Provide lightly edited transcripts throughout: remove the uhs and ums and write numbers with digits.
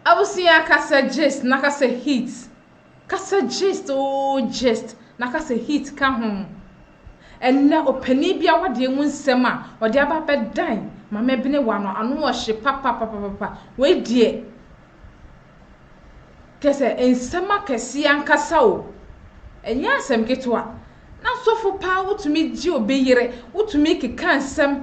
Abusua kasa gist na kasa heat kasa gist oo gist na kasa heat ka ho. Ɛnnɛ ɔpanin bi awadeɛ mu nsɛm a ɔde aba abɛdan Maame Abenewa no ano ɔhye papapapapa. Wei deɛ kyerɛ sɛ nsɛm akɛseɛ ankasa o. Ɛnyɛ asɛm ketewa. Na sɔfo paa wotumi gye obi yere, wotumi keka nsɛm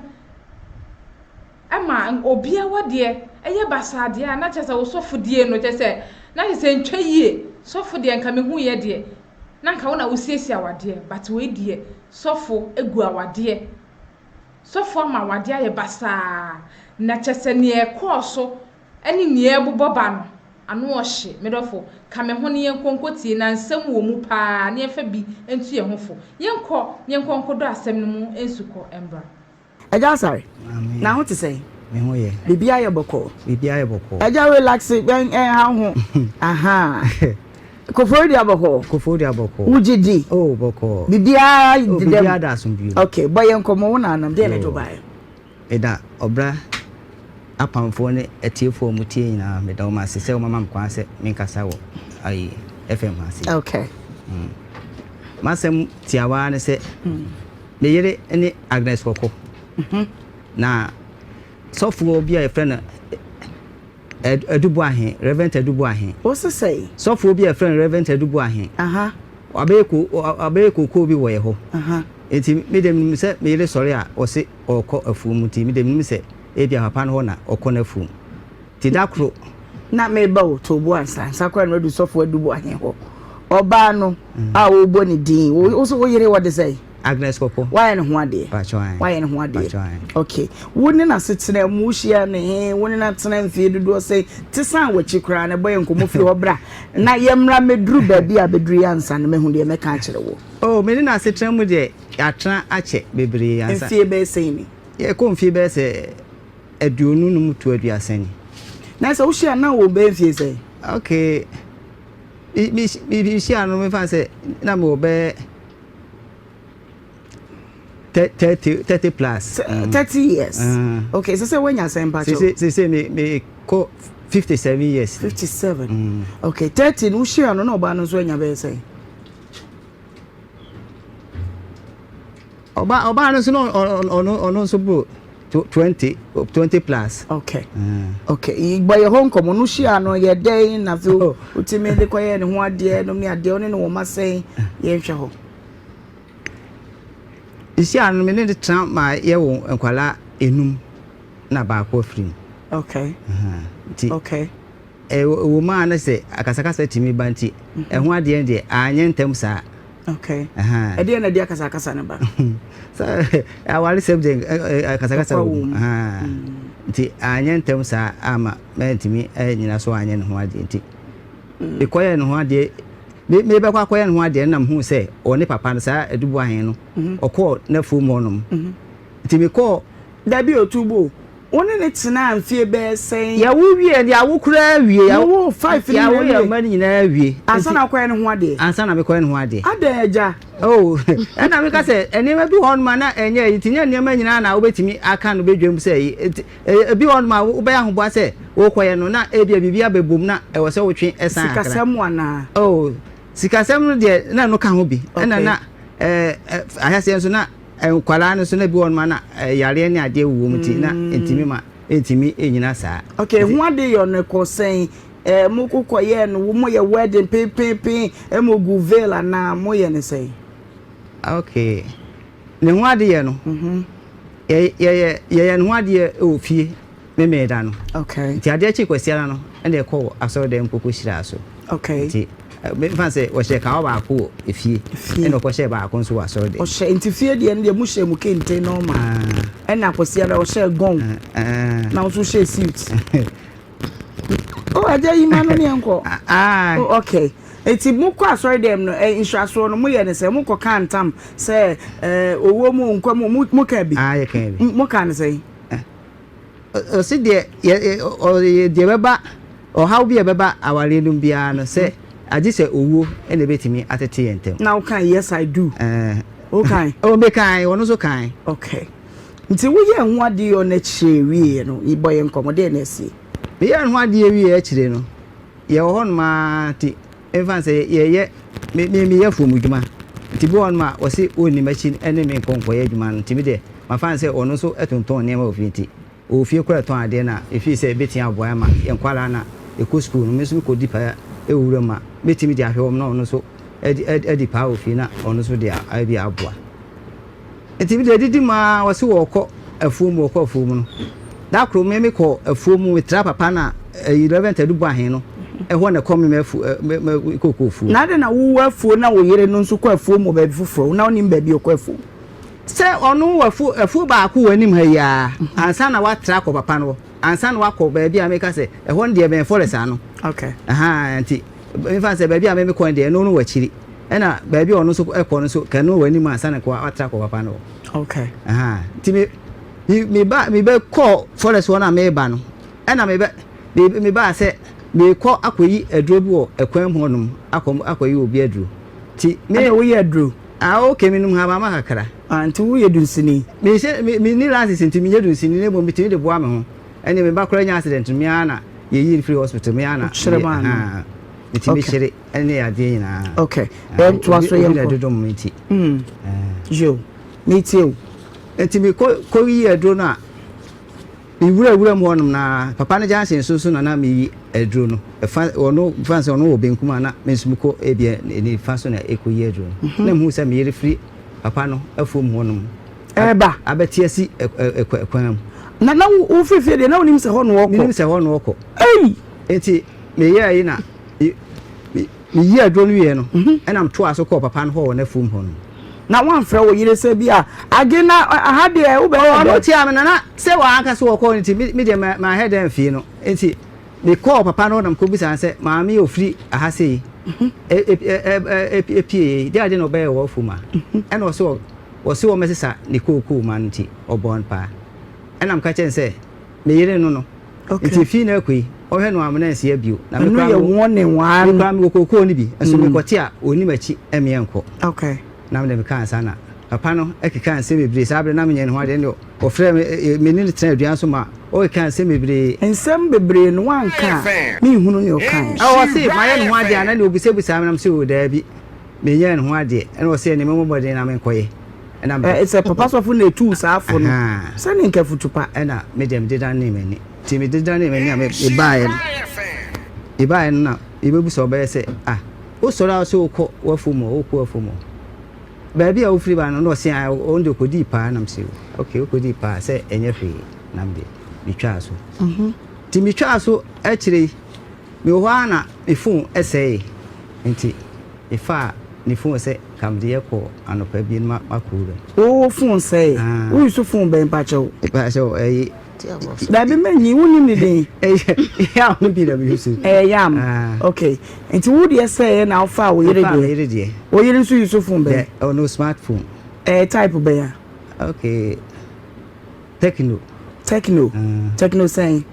Ɛma obi awadeɛ yɛ basaa deɛ a, na kyerɛ sɛ wo sɔfodie no, kyerɛ sɛ, na kyerɛ sɛ ntwa yie. Sɔfo deɛ nka mehuiɛ deɛ, na nka wo na wosiesie awadeɛ, but wei deɛ, sɔfo gu awadeɛ. Sɔfo ama awadeɛ ayɛ basaa. Na kyerɛ sɛ deɛ ɛkɔɔ so ne nea ɛrebobɔ ba no, ano ɔhye. Me dɔfo, ka me ho na yɛnkɔ nkɔtie, na nsɛm wɔ mu paa, na yɛmfa bi ntu yɛn ho fo. Yɛnkɔ na yɛnkɔ nkɔdɔ asɛm no mu nsukɔ mbra. Agya Asare, na ho te sɛn? Me ho yɛ. Biribiara yɛ bɔkɔɔ. Biribiara yɛ bɔkɔɔ. Agya relax, ɛnha wo ho. Ahaa. Koforidua bɔkɔɔ. Koforidua bɔkɔɔ. Wogye di? Oh, bɔkɔɔ. Biribiara oh, dedam. Biribiara da asomdwoe mu. Okay, bɔ yɛn nkɔmmɔ, wo nanom, deɛ na ɛde wo baeɛ? Meda ɔbra apamfoɔ ne atiefoɔ a wɔtie nyinaa, meda wɔn ase sɛ wɔama me kwan sɛ menkasa wɔ ayi FM ha ase. Okay. M'asɛm tiawa ara ne sɛ, Me yere ne Agnes Kɔkɔ. Na sɔfoɔ bi a yɛfrɛ no Adu Boahe, Reverend Adu Boahe. Wo se sɛn? Sɔfoɔ bi a yɛfrɛ no Reverend Adu Boahe. Wabɛyɛ ko wabɛyɛ kookoo bi wɔ yɛ hɔ. Nti me deɛ menim sɛ me yere sɔre a ɔse ɔrekɔ afuom nti me deɛ menim sɛ ebia papa no hɔ na ɔkɔ n'afuom. Nti da koro. Na meba o, too bo ansa, ansa koraa na wadu sɔfo Adu Boahe hɔ. Ɔbaa no a wobɔ ne din, wo so wo yere wɔde sɛn? Agnes Kɔkɔ. Wayɛ ne ho adeɛ. Pakyɛ ae. Wayɛ ne ho adeɛ. Pakyɛ ae. Okay. Wo ne n'asetena mu, wohyia ne he, wo ne no atena mfie dodoɔ sɛn? Te san w'akyi koraa na bɔ yɛn nkɔmmɔ firi hɔ bra na yɛmmra mmɛduru baabi a bɛduru yi ansa na mahu deɛ mɛka akyerɛ wo. Oh, me ne no asetena mu deɛ, yɛatena akyɛ bebree ansa. Mfie bɛyɛ sɛn ni? Yɛkɔ mfie bɛyɛ sɛ 25 to 30 ni. Na sɛ wohyia no na wɔ bɛyɛ mfie sɛn? Okay. Me, me, mehyia no mefa sɛ na mewɔ bɛyɛ 30, 30 plus. 30 years. Okay, sɛ sɛ woanya sɛn mpakyɛw? Sɛ sɛ me me kɔ 57 years. 57. Okay, 30 no wohyia no na ɔbaa no nso anya bɛyɛ sɛn? Ɔbaa ɔbaa no nso no ɔno ɔno nso bro 20 20 plus. Okay. Okay. Bɔ yɛ hɔ nkɔmɔ no hyia no yɛ dɛn na afei oh. wotumi de kɔyɛ ne ho adeɛ nom ne adeɛ ɔne ne wɔn asɛn yɛnhwɛ hɔ. Nhyia no me ne de tena ma yɛ wɔ nkwadaa enum na baako afiri mu. Okay. Nti. Okay. Ɛwɔ mu a na sɛ akasakasa tumi ba nti, ɛho adeɛ no deɛ anyɛ ntɛm saa. Okay. Ɛdeɛ na ɛde akasakasa no ba? Sɛ awaresɛm deɛ akasakasa wɔ mu. Nti anyɛ ntɛm saa ama mantumi anyina so anyɛ ne ho adeɛ nti mekɔyɛɛ ne ho adeɛ mebɛkɔ akɔyɛ ne ho adeɛ no na mehuu sɛ ɔne papa no saa Aduboahen no ɔkɔɔ n'afuom hɔnom nti mekɔɔ Dabi Otubo, Wo ne no tenaa mfie bɛyɛ sɛn? Yɛwo wieɛ no, yɛawo koraa wie. Mowoo five no nyinaa wie? Yɛawo yɛn mma no nyinaa wie. Ansa na wokɔyɛ ne ho adeɛ? Ansa na mekɔyɛ ne ho adeɛ. Adɛn agya? Oh, ɛna meka sɛ nneɛma bi wɔ hɔnom a na ɛnyɛ ayi nti nyɛ nneɛma nyinaa na wobɛtumi aka no badwam sɛ ayi. Nti ebi wɔ hɔnom a wobɛyɛ ahoboa sɛ wokɔyɛ no na ebia biribi abɛbom na ɛwɔ sɛ wotwe san kakra. Sikasɛm anaa? Oh, sikasɛm no deɛ na ɛno ka ho bi. Ɛna na ɛɛ ahyɛaseɛ nso na Nkwadaa no nso na bi wɔ hɔ nom a na yareɛ ne adeɛ wowɔ mu nti na ntumi ma ntumi nyina saa. Okay, ho ade yɔ no kɔ sɛn? Eh, mo ko kɔ yɛ no, mo yɛ wedding penpenpen, eh, mo gu veil anaa mo yɛ no sɛn? Okay, ne ho ade yɛ no, yɛ yɛ yɛ ne ho adeɛ wɔ fie. Memeneda no. Okay. Nti adeɛ kye Kwasiada no ɛna ɛkɔɔ asɔredan mu kɔkɔ hyiraa so. Okay. Nti mefa sɛ wɔhyɛ kawa baako wɔ efie. Efie. Ɛna ɔkɔhyɛɛ baako nso wɔ asɔredan. Ɔhyɛ nti fie deɛ no deɛ mo hyɛ mu kente normal. Ah. Ɛna Kwasiada ɔhyɛɛ gɔn. Ah. Na nso hyɛ suit. Oh agya yi ma no ne yɛn kɔ. Ah. Oh okay. Nti mo kɔ asɔredan mu no ɛ nhyirasoɔ no mo yɛ ne sɛ mo kɔ ka ntam sɛ ɛɛ owuo mu nkwa mu mo ka bi. Ah yɛ ka bi. Mo ka ne sɛn? Ɔse deɛ yɛ deɛ ɛbɛba ɔhaw bi a ɛbɛba awareɛ no mu biara no sɛ agye sɛ owuo na ɛbɛtumi atete yɛn ntam. Na wokae yes I do. Wokae? Oh mekae, ɔno nso kae. Okay. Nti woyɛɛ ho adeɛ ɔno akyire wieɛ no bɔ yɛn nkɔmmɔ deɛ na asie? Meyɛɛ ne ho adeɛ wieɛ akyire no, yɛwɔ hɔnom ara nti mfa no sɛ yɛyɛ me me meyɛ afuom adwuma nti bi wɔ hɔnom a ɔse ɔnni m'akyi ne me nkɔ nkɔyɛ adwuma no nti me deɛ mafa no sɛ ɔno nso tontɔn nneɛma wɔ fie nti ɔwɔ fie koraa tɔn adeɛ no a mefii sɛ ɛbɛtumi aboa ama yɛn nkwadaa no a ɛkɔ sukuu no me nso mekɔdi paa wɔ wuram a mɛtumi de ahwɛ wɔn na ɔno nso adi adi paa wɔ fie na ɔno nso de bi aboa. Nti me deɛ adidi mu ara wɔse wɔkɔ afuo mu wɔkɔ afuo mu no da koro me mekɔ afuo mu metra papa na ɛyi Reverend Adu Boahen no ɛhɔ na ɛkɔ me m'afu me me kɔkɔ afuo. Na adɛn na wowɔ afuo na wo yere no nso kɔ afuo mu wɔ baabi foforɔ na wonim baabi ɔkɔ afuo? Sɛ ɔno wɔ afuo afuo baako wɔ anim ha yi ara ansa na watra akɔ papa no hɔ ansa na wakɔ baabi a meka sɛ ɛhɔ no deɛ ɛbɛn forest ano. Okay. Ahaa nti mefa sɛ baabi a me mekɔ no deɛ ɛno no wɔ akyiri. Ɛna baabi a ɔno nso kɔ no nso kɛno wɔ anim ansa na nka watra kɔ papa no hɔ. Okay. Ahaa nti me me me ba me bɛ kɔ forest hɔ na meba no ɛna me bɛ me me baa sɛ mekɔ akɔyi aduro bi wɔ ɛkwan mu hɔnom akɔ akɔyi obi aduro nti me. Ɛna woyɛ aduro. Ah okay menom habama kakra. Ah nti woyɛ dunsini. Me hyɛ me me ni license nti menyɛ dunsini na mmom metumi de boa me ho ɛne me ba koraa nya accident no me ara na yɛyi no firi hospital me ara na. Wokyerɛ maa no. Ahaa metumi kyere. Ɛne adeɛ nyinaa. Ok, yɛntoa so yɛnkɔ. Obi na ɛdodom me nti. Mm. Yo, metie o. Nti me kɔ kɔ yi aduro no a, me wura wura mu hɔnom na papa no junction so so na na meyi aduro no. Ɛfa ɔno fa sɛ ɔno wɔ benkum a na me nso mekɔ ebia ne fa so na ɛkɔ yi aduro no. Mhm. Na mehu sɛ me yere firi papa no afuom hɔnom. Ɛɛba. Abɛte asi ɛkwan mu. Na na wo firi fie deɛ na wonim sɛ hɔ na ɔkɔ. Menim sɛ hɔ na ɔkɔ. Ei! Nti meyɛɛ yi na Meyii aduro no wieɛ no, ɛna metoaa so kɔɔ papa no hɔ wɔ n'afuom hɔ no. Na woamfrɛ wo yere sɛ bi a, Age na aha deɛ wobɛyɛ dɛn? Ɔno tiaa me nana sɛ wanka sɛ wɔkɔɔ no nti me deɛ manhɛ dɛ amfie no. Nti mekɔɔ papa no hɔ na mekɔbisaa no sɛ, maame ɔfiri aha sei ɛpieeɛ yi, deɛ adeɛ na ɔbɛyɛ wɔ w'afuom ha? Ɛna ɔse ɔse wɔmmɛsesa ne kookoo ma no nti ɔbɔɔ no paa. Ɛna meka kyerɛɛ no sɛ me yere no no. Nti efi na akɔ yi, ɔhwɛ no amena nsia bio. Na me koraa me koraa mewɔ kookoo no bi, nso mekɔte a ɔnni m'akyi ɛmeɛ nkɔ. Okay. Na mede mekaa ansa na papa no keka nsɛm bebree saa berɛ na menyɛ ne ho adeɛ ne ɔfrɛ me me ne no tena aduan so ma ɔkeka nsɛm bebree. Nsɛm bebree no wanka a menhunu nea ɔkaeɛ. Ɔse mayɛ ne ho adeɛ a na nea ɔbusabusaa me na mese oo daabi. Menyɛɛ ne ho adeɛ ɛna ɔsɛ ɛneɛ mɛmɔ mmɔden na menkɔyɛ ɛna me. Ɛ sɛ papa sɔfo na etuu saa fo no sɛ ne nka futu pa. Ɛna me deɛ mede danee m'ani nti mede danee m'ani a mebaeɛ no mebaeɛ no na mebɛbu sɛ ɔbɛyɛ sɛ ah wosɔre a wosɛ wokɔ w'afuom hɔ wokɔ w'afuom hɔ baabi a wofiri ba no na ɔse ah ɔno deɛ ɔkɔdii paa na mese ok wokɔdii paa sɛ ɛnyɛ hwee na mede metwaa so nti metwaa so akyire yi mewɔ hɔ ara na me phone sɛee Nti mefaa ne phone sɛ nka mede yɛ kɔ anɔpa bi na makɔ wuram. Wo phone sɛe? Wo use phone bɛn mpakyɛw? Mpakyɛw ɛyi. Dabi menyi, wonim ne din? Ɛyɛ yam no bi na me use. Ɛyɛ yam. Okay. Nti wo deɛ sɛeɛ na wofaa wo yere deɛ? Mefaa me yere deɛ. Wo yere nso use phone bɛn? Ɔno smart phone. Ɛyɛ type bɛn a? Okay. Techno. Techno. Techno sɛn?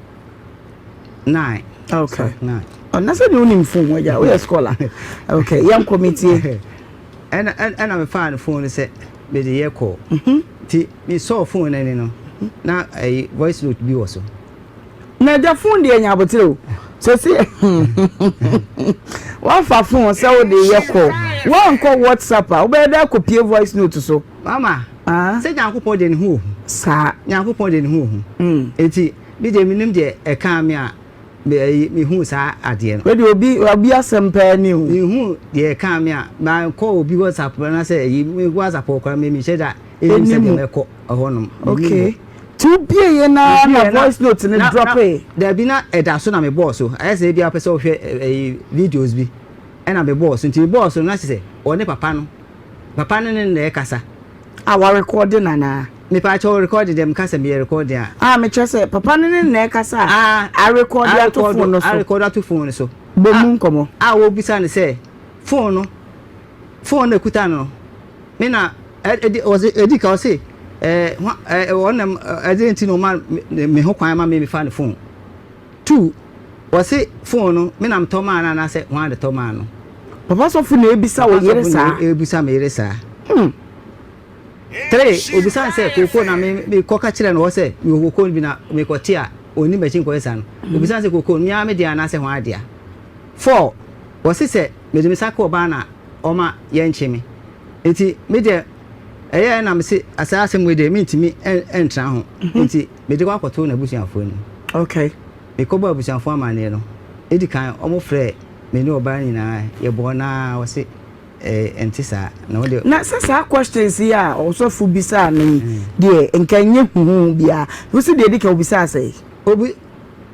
9. Okay. 9. Ɔna sɛ deɛ wonim phone ho agya woyɛ scholar. Okay, yɛn kɔ metie. Ɛna ɛna mefaa ne phone no sɛ mede yɛ call. Nti mesɔɔ phone no ani no na ɛyi voice note bi wɔ so. Na agya phone deɛ nya abotire o. Sɛsi wafa phone sɛ wode yɛ call. Woankɔ WhatsApp a wobɛyɛ dɛ akɔpie voice note so. Mama, sɛ Nyankopɔn deɛ ne ho wɔ hu. Saa. Nyankopɔn deɛ ne ho wɔ hu. Enti me deɛ menim deɛ ɛkaa me a me ɛyi mehuu saa adeɛ no. Wei deɛ obi obi asɛm paa ni o. Mehuu deɛ ɛkaa me a mankɔ obi WhatsApp anaasɛ ɛyi me WhatsApp hɔ koraa me menhyɛ da nnim sɛdeɛ mɛkɔ ɛhɔnom. Okay. Nti wobieeɛ no ara na voice note no dropee? Dabi na ɛda so na mebɔɔ so. Ayɛ sɛ ebia wopɛ sɛ wohwɛ ɛyi videos bi ɛna mebɔɔ so. Nti mebɔɔ so no na kyerɛ sɛ ɔne papa no Papa no ne no na ɛkasa. A warekɔɔde no anaa? Mepaakyɛw rekɔɔde deɛ meka sɛ meyɛ rekɔɔde a. A mekyerɛ sɛ papa no ne no na ɛkasa a arekɔɔde ato fon no so. Arekɔɔde ato fon no so. Bɔ mu nkɔmmɔ. A wɔbisa no sɛ fon no fon no ɛkuta no no me na ɛdi ɔse ɛdi ka ɔse ɛɛ ɛɛ ɔnam ɛde nti na ɔma me ho kwan ma me mefa ne fon. Tu, wɔse phone no me na metɔ maa no anaasɛ hwan de tɔ maa no? Papa sɔfo na ebisa wo yere saa? Papa sɔfo na ebisa me yere saa. Hmm. Tre, obisa no sɛ kooko na me mekɔ ka kyerɛ no hɔ sɛ mewɔ kooko no bi na mekɔ te a. ɔnni m'akyi nkɔyɛ saa no, ɔbisaa no sɛ kokoo no, me ara me dea anaasɛ hwan dea? 4 wɔse sɛ mede me nsa ka ɔbaa no a, ɔma yɛnkye me. Nti me deɛ ɛyɛɛ na mese saa asɛm wei deɛ mentumi ntra ho. Nti mede kɔ akɔto n'abusuafoɔ anim. Okay. Mekɔbɔɔ abusuafoɔ amanneɛ no, ɛdi kan wɔfrɛɛ me ne ɔbaa no nyinaa, yɛbɔɔ no ara, wɔse ɛnte saa. Na wo deɛ. Na sɛ saa questions yi a ɔsɔfo bisaa no yi deɛ nka ɛnyɛ huhuhu biara. Wo se deɛ ɛdi kan obisaa sɛn? Obi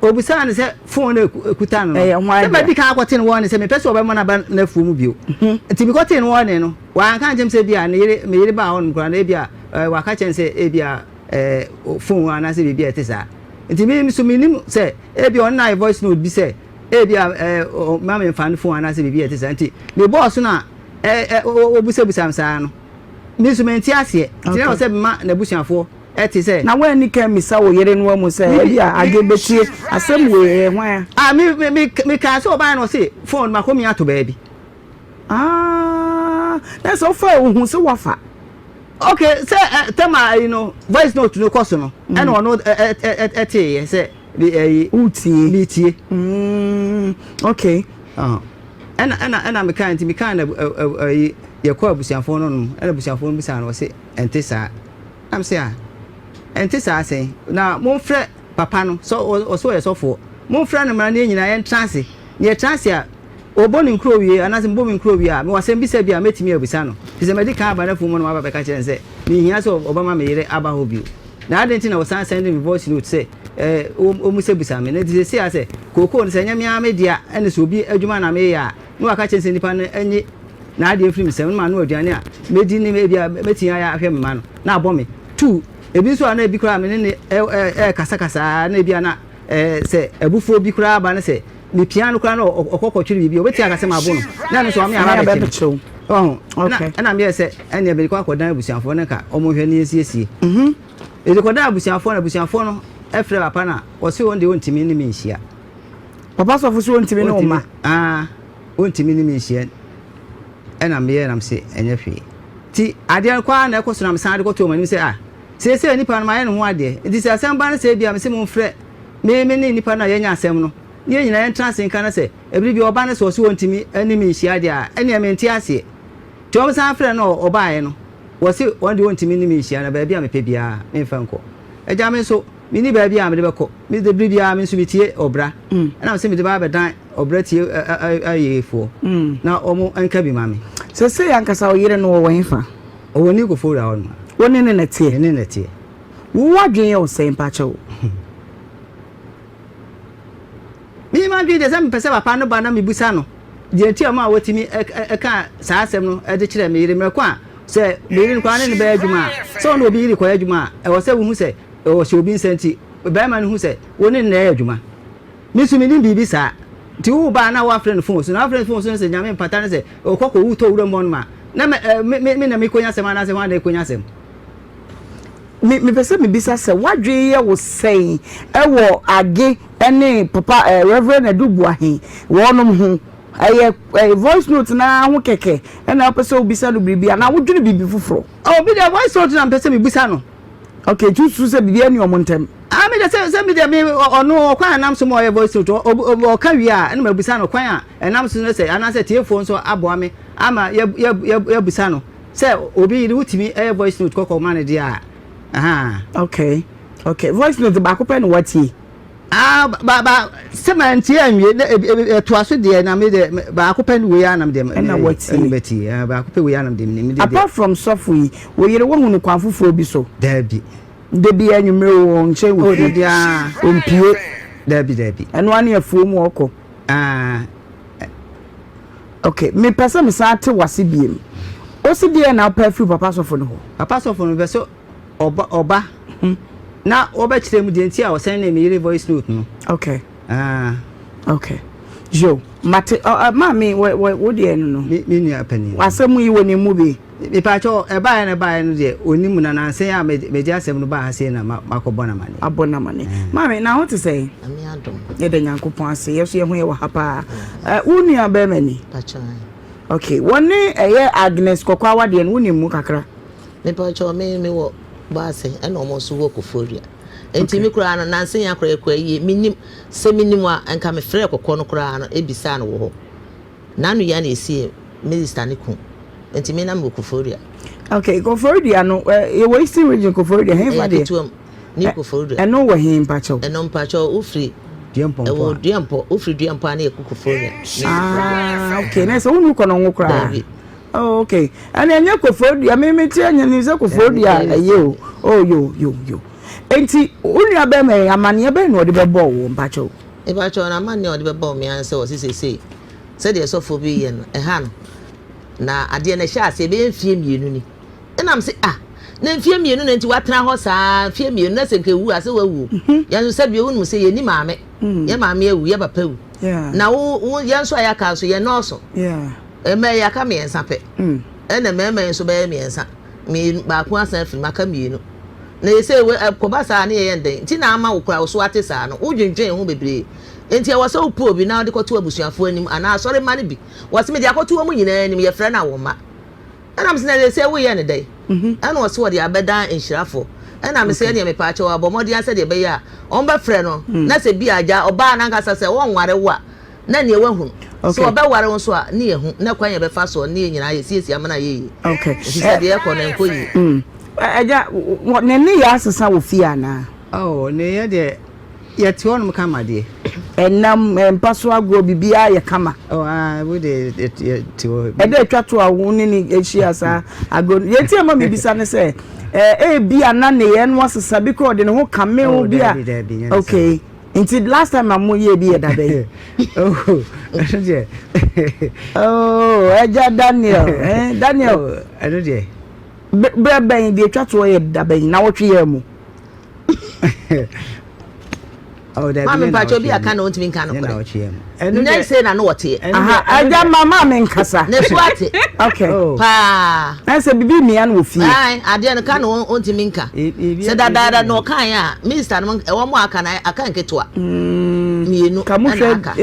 obisaa no sɛ phone no ekuta no no. Ɛyɛ hwan Sɛ dea? madi kan akɔte no warning sɛ mepɛ sɛ ɔbɛma no aba n'afuo mu bio. Nti mekɔtee no warning no, wanka ankyerɛ me sɛ ebia ne yere me yere baa hɔnom koraa no ebia ɛɛ waka kyerɛ no sɛ ebia ɛɛ phone anaasɛ biribi a ɛte saa. Nti me nso menim sɛ ebia ɔno na ayɛ voice note bi sɛ ebia ɛɛ ma memfa ne phone anaasɛ biribi a ɛte saa. Nti mebɔɔ so na ɛɛ ɔbusabusa me saa no, me nso mente aseɛ. Nti na ɛwɔ sɛ mema n'abusuafoɔ ɛte sɛ. Na woanni kan ammisa wo yere no amu sɛ ebia Age bɛtie asɛm wei, ɛyɛ hwan a? Ah, me, me, me, mekaa sɛ ɔbaeɛ no ɔse phone no makɔmia ato baabi. Ah, na sɛ wofa ohu sɛ woafa. Okay, sɛ ɛ tɛm a ɛyi no voice note no kɔ so no, ɛna ɔno ɛ ɛ ɛteeɛ sɛ ɛyi. Wotie. Metie. Mm, okay. Ɛna ɛna ɛna mekaa nti mekaa na ɛyi yɛkɔ abusuafoɔ no nom ɛna abusuafoɔ no bisaa no ɔse ɛnte saa. Na mese ah ɛnte saa sɛn na momfrɛ papa no sɛ ɔse ɔyɛ sɔfoɔ momfrɛ no mmra na yɛn nyinaa yɛntena ase na yɛtena ase a ɔbɔ ne nkuro wie anaasɛ mebɔ me nkuro wie a mewɔ asɛm bisa bi a mɛtumi abisa no firi sɛ madi kan aba n'afuo mu na maba bɛka kyerɛ no sɛ menhia sɛ ɔbɛma me yere aba hɔ bio na adɛn nti na ɔsan sɛnde me voice note sɛ eh, ɔmmusabisa me na nti seesei a sɛ kookoo no sɛ ɛnyɛ me ara me dea ɛne sɛ obi adwuma na meyɛ a na waka kyerɛ sɛ nipa no nye n'adeɛ mfiri me nsam na manoa aduane a mɛdi ne ebi a mɛtumi ayɛ ahwɛ me mma no na abɔ me tu ebi nso a na ebi koraa me ne ne ɛɛkasakasa na ebi a na ɛɛ sɛ abufuo bi koraa ba ne sɛ mepia no koraa na ɔkɔ kɔtwere biribi ɔbɛtumi aka sɛ mabo no na ɛno nso ɔme aba bɛkye me ɔho na ɛna meyɛ sɛ ɛneɛ mede kɔ akɔdan abusuafoɔ no nka ɔmo hwɛ ne yɛnsiesie mede kɔdan abusuafoɔ no abusuafoɔ no ɛfrɛ papa no a ɔse wɔn deɛ ɔntumi ne me nhyia. Papa sɔfo so ɔntumi ne wo mma? Ah, ɔntumi ne me nhyia ɛna meyɛ na mese ɛnyɛ hwee. Nti adeɛ no kɔ ara na ɛkɔ so na mesan de kɔto wɔn anim sɛ ah, seesei nipa no mayɛ ne ho adeɛ nti sɛ asɛm ba no sɛ ebia mese momfrɛ me me ne nipa no a yɛanya asɛm no ne yɛn nyinaa yɛntena ase nka na sɛ ɛbere bi ɔba no sɛ ɔse ɔntumi ne me nhyia deɛ a ɛneɛ mente aseɛ. Nti wɔn san frɛ no ɔbaeɛ no wɔse wɔn deɛ ɔntumi ne me nhyia na baabi a mepɛ biara memfa nkɔ. Agya me nso Menni baabi a mede bɛkɔ. Me de, bere biara me nso metie ɔbra. Ɛna mese mede ba abɛdan ɔbra tie ayiefoɔ na wɔn nka bi ma me. Seesei ankasa wo yere no ɔwɔ hefa? Ɔwɔ New Kofowura hɔ nom. Wo ne no na ɛteɛ? Me ne no na ɛteɛ. Wo adwene yɛ wo sɛn mpakyɛw? Me m'adwene deɛ sɛ mepɛ sɛ papa no ba na mebisa no deɛ nti a ɔma wɔtumi ka saa asɛm no de kyerɛ me yere mmerɛ ko a sɛ me yere no koraa ne no bɛyɛ adwuma a sɛ ɔne obi yere kɔyɛ adwuma a ɛwɔ sɛ wohu sɛ Ɔhyɛ obi nsa nti, barima no hu sɛ wo ne no na ɛyɛ adwuma. Me nso menim biribi saa. Nti wo ba a na woafrɛ no fon so, na woafrɛ no fon so no sɛ Nyame mpata no sɛ ɔkɔ kɔwu tɔ wuram hɔ nom a, na me, me, me na mekonya asɛm anaasɛ hwan na ɛkonya asɛm? Me, mepɛ sɛ mebisa sɛ w'adwene yɛ wo sɛn wɔ Age ne Papa eh, Reverend Adu Boahen wɔnom ho? Ɛyɛ eh, voice note no ara ho kɛkɛ ɛna wopɛ sɛ wobisa no biribi anaa wodwene biribi foforɔ? Oh, me deɛ voice note na mepɛ sɛ mebisa no. Okay, nti wosusu sɛ biribi ani wɔn ntam? Ah, me de sɛ sɛ me de me ɔno ɔkwan a ɛnam so ma ɔyɛ voice note ɔka wie a ɛna mabisa no kwan a ɛnam so no sɛ anaasɛ tiefoɔ nso aboa me ama yɛ yɛ yɛ yɛbusa no sɛ obi yere wotumi ɛyɛ voice note kɔkɔ ma no deɛ a ahaa. Okay, okay, voice note baako pɛ na watie. Ah, ba ba sɛ mantie anwie na ebi ebi ɛtoa so deɛ na me deɛ baako pɛ ne wei ara na me deɛ ɛna watie ɛna matie ah, baako pɛ wei ara na me deɛ me deɛ apart from sɔfo yi wo yere woahu no kwan foforɔ bi so? Daabi. Da bi anwummerɛ wɔ wɔn nkyɛn wɔ oh, fie dabi ah ɔmpie daabi daabi ɛno ara ne afuo mu ɔkɔ ah okay mepɛ sɛ mesan te wase biem wosi deɛ na wopɛ afiri papa sɔfo no hɔ? Papa sɔfo no bɛ so ɔba ɔba na wɔbɛkyerɛ mu deɛ nti a ɔsɛn ne me yere voice note no. Okay. Ah. Okay. Yo, mate uh, uh, maame wɔ wɔ wo deɛ no no. Me me nua panin. Asɛm yi wɔ ne mu bi. Mepaakyɛw ɛbaeɛ na ɛbaeɛ no deɛ ɔnim mu na nansa yi a megye asɛm no baa ha sei na makɔbɔ no amaneɛ. Abɔ no amaneɛ. Eh. Maame na ho te sɛn? Nyame adom. Yɛda Nyankopɔn ase yɛ so yɛ ho yɛ wɔ ha paa. Eh, wo nua bɛrima ni? Pakyɛw. Okay, wɔne ɛyɛ Agnes Kɔkɔ awadeɛ no wonim mu kakra? Mepakyɛw me me wɔ Baase ɛna ɔmo nso wɔ Koforidua. Nti me koraa no, nansa yi ara koraa yɛkɔ ayie. Mennim. Sɛ menim a, nka mefrɛɛ kɔkɔɔ no koraa no bisaa no wɔ hɔ. N'ano yi ara na ɛsiee minister no kun. Nti me na mewɔ Koforidua. Okay, Koforidua no, yɛwɔ Eastern Region Koforidua, hefa Ɛyɛ deɛ? ketewa mu, ne Koforidua. Ɛno wɔ he mpakyɛw? Ɛno mpakyɛw, wofiri Duampɔmpɔ ɛwɔ a. Duampɔ, wofiri Duampɔ a na yɛkɔ Koforidua. Ne Ah, okay, na sɛ wonu kɔ no nwo koraa? Daabi. Oh, okay. Ɛna ɛnyɛ Koforidua, me me te ɛnyɛ nim sɛ Koforidua ɛyɛ o. Oh, yo, yo, yo. Enti, wo nua bɛrima yi, amaneɛ bɛn na ɔde bɛbɔɔ wo mpakyɛw? Mepakyɛw, na amanneɛ a ɔde bɛbɔɔ me ara ne sɛ ɔse seesei sɛdeɛ sɔfoɔ bi reyɛ no, ɛha no. Na adeɛ no ɛhyɛɛ aseɛ ɛbɛyɛ mfeɛ mmienu ni. Ɛna mese ah, na mfeɛ mmienu na nti woatena hɔ saa mfeɛ mmienu na sɛ nka ɛwu a sɛ woawu o. Yɛn nso sɛdeɛ wonim sɛ yɛnni maame, yɛn maame awu, yɛn papa awu. Na wo, wo, yɛn nso a yɛaka nso yɛnnɔɔso. Mmaa yi aka mmiɛnsa pɛ, ɛna mmarima yi nso bɛyɛ mmiɛnsa. Mmienu, baako asan afiri mu, aka mmienu. Na seesei wei, ɛkɔba saa a, ne yɛyɛ no dɛn? Nti na ama wo koraa wo so ate saa no, wodwendwen ho bebree. Nti ɛwɔ sɛ wopɛ obi na wode kɔto abusuafoɔ anim anaa asɔremma no bi. Wɔse mede akɔto wɔn nyinaa anim, yɛfrɛ no awomma. Ɛna mese na seesei woyɛ no dɛn? Ɛna ɔse ɔde abɛdan nhyirafoɔ. Ɛna mese ɛneɛ mepaakyɛw abɔ mmɔden ara sɛdeɛ ɛbɛyɛ a wɔbɛfrɛ no na sɛ bi a agya ɔbaa no ankasa sɛ ɔnware wo a, na neɛ wahunu. Sɛ ɔbɛware wo nso a, ne yɛhu, na kwan yɛbɛfa soɔ ne yɛn nyinaa yɛsiesie amena ayɛ yie. Ɛfiri sɛ deɛ ɛrekɔ no ɛnkɔ yie. Agya, ne nneyɛɛ asesa wɔ fie anaa? Oh, nneyɛɛ deɛ, yɛte hɔnom kama deɛ. Ɛnam, mpa so agorɔ, biribiara yɛ kama. Oh, ah, wo deɛ yɛte hɔ. Ɛda atwa to a wo ne no ahyia saa agorɔ no. Deɛ nti a ɛma mebisa ne sɛ, ebia na nneyɛɛ no asesa bi koraa ɔde ne ho kame wo bi a. Oh, daabi, daabi, nyɛ ne saa. Okay. Nti last time a mo yɛ bi yɛ da bɛn? Oh, ɛno deɛ. Oh, ɛgya Daniel, eh, Daniel. Oh, ɛno deɛ. Berɛ bɛn deɛ etwa toɔ yɛ da bɛn na wɔtwe yɛ mu? Oh, dabi, Maame nyɛ na mpakyɛ obi wɔtwe aka mu. na ɔntumi nka Nyɛ na nokorɛ. wɔtwe mu. Ɛno Nnɛ deɛ. sei na no wɔteɛ. Ɛno Aha, deɛ, ɛno ɛgya deɛ. ma maame nkasa. Ne so ate Okay. Oh. paa. Na sɛ bibi mmea no wɔ fie. Ae, adeɛ no ka na ɔntumi nka. Sɛ dadaada na ɔkaeɛ a, minista no ɛwɔ mo aka na aka nketewa mmienu ɛna aka.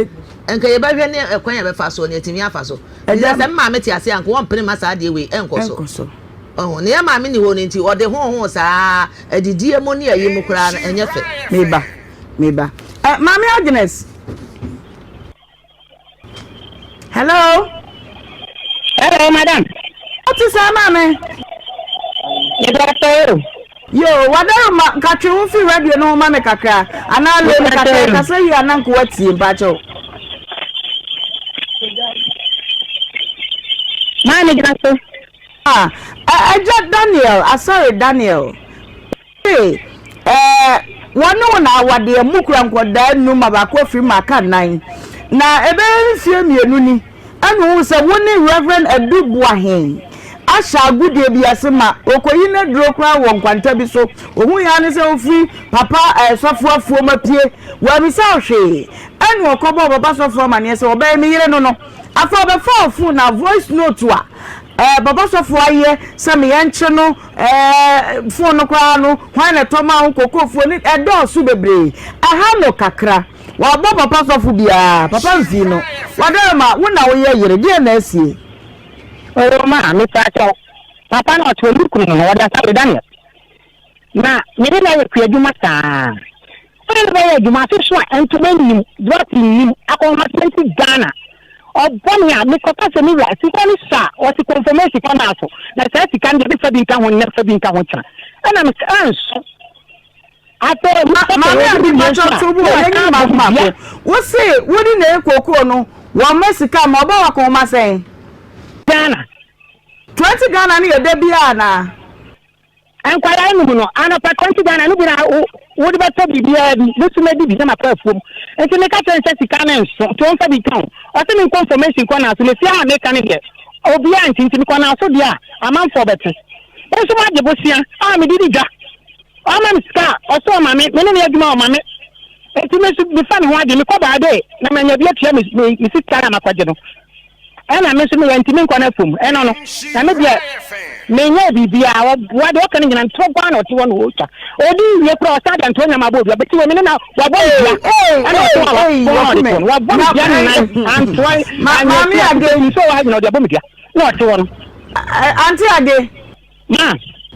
Nka yɛbɛhwɛ ne ɛkwan yɛbɛfa so ne yɛtumi afa so. Ɛgya sɛ maame te ase a nka wɔmpene ma saa adeɛ wei ɛnkɔ so. Ɔho ne yɛ maame ni hɔ no nti ɔde ho ho saa adidie mu ne ayi mu koraa no ɛnyɛ fɛ. Meba, meba. Eh, maame Agnes. Hello. Hello, madam. Ɔte sɛ maame. Meda o. Yo, wadaroma nka twe wo fi radio no ho ma me kakra. Anaa lo no kakra kasa yi anan ko watie mpakyɛw. Maame gyina so. Ah, ɛgya Daniel, asɔre Daniel. Se, ɛɛ, wɔne wo na awadeɛ, mokura nkwadaa nnum ma baako afiri mu aka nnan. Na ɛbɛyɛ mfeɛ mmienu ni, ɛna ohuu sɛ wo ne Rev. Adu Boahen ahyɛ agodie bi ase ma ɔkɔyi n'aduro koraa wɔ nkwanta bi so. Ohuiɛ ara ne sɛ ɔfiri papa ɛɛ sɔfo afuom apue. Wammisa wo hwee. Ɛna ɔkɔbɔɔ papa sɔfo amaneɛ sɛ ɔbɛyɛ me yere no no. Afei ɔbɛfaa phone na voice note a ɛɛ papa sɔfo ayɛ sɛ me yɛnkye no Ɛɛ fon no koraa no, hwan na ɛtɔ maa wo? Kokofoɔ ne ɛdɔɔso bebree. Ɛha no kakra. Wabɔ papa sɔfo biara, papa mfii no. Wadarima, wo na woyɛ yere, deɛn na asie? Oo ma, mepa kyɛw. Papa no ɔte hɔ, me kunu no, ɔde Asare Daniel. Na me ne no ayɛ kuadwuma saa. Me ne no bɛyɛ adwuma afe so a, ntoma nnim, drɔt nnim, akɔnhoma 20 Ghana. Ɔbɔ me a, mekɔka sɛ, Me wura, sika no sua a, ɔse kɔnfɔmasi kɔ naa so, na saa sika no deɛ mefa bi nka ho nnɛ, fa bi nka ho kyena. Ɛna mese, Ɛnso. Afei, Ma, mekɔ sɛ maame wɔde Ade me wie mpakyɛ nso a, to bo na yɛnyi wasan mmaako abɔ me mmaako. dua. Wo se wo ne na ɛyɛ kookoo no, wɔmma sika mma, ɔbɔ wo akɔnhoma sɛn? Ghana. 20 Ghana no yɛ da biara anaa? Nkwadaa no mu no, anɔpa 20 Ghana no bi na wode bɛtɔ biribiara bi, me nso mɛdi bi na makɔ afuom. Nti meka kyerɛ no sɛ sika no nso, nti ɔmfa bi nka ho. Ɔse menkɔ information kɔ Naaso, na fie ha a meka no deɛ, obiara nte, nti mekɔ Naaso deɛ a, amanfoɔ bɛte. Me nso magye bosea a mede di dwa. Ɔma me sika a, ɔse ɔma me, me ne no yɛ adwuma a ɔma me. Nti me nso mefa me ho adwene, mekɔ Baade na manya bi atua me me sika no a makɔgye no. Ɛna me nso meyɛ ntumi nkɔ n'afum ɛno no na me deɛ menyɛ biribiara ɔboa deɛ ɔka no nyina ntorɔ nko ara na ɔte hɔ na ɔtwa ɔdi wie koraa ɔsan de ntorɔ nyama abɔ odua bɛti wɔ me ne na wabɔ me dua ɛna ɔte hɔ a wafɔn a ɔde toɔ no wabɔ me dua nnan antoa anyɛ nso wɔ ha nyina ɔde abɔ me dua na ɔte hɔ no. Ante ade. Ma.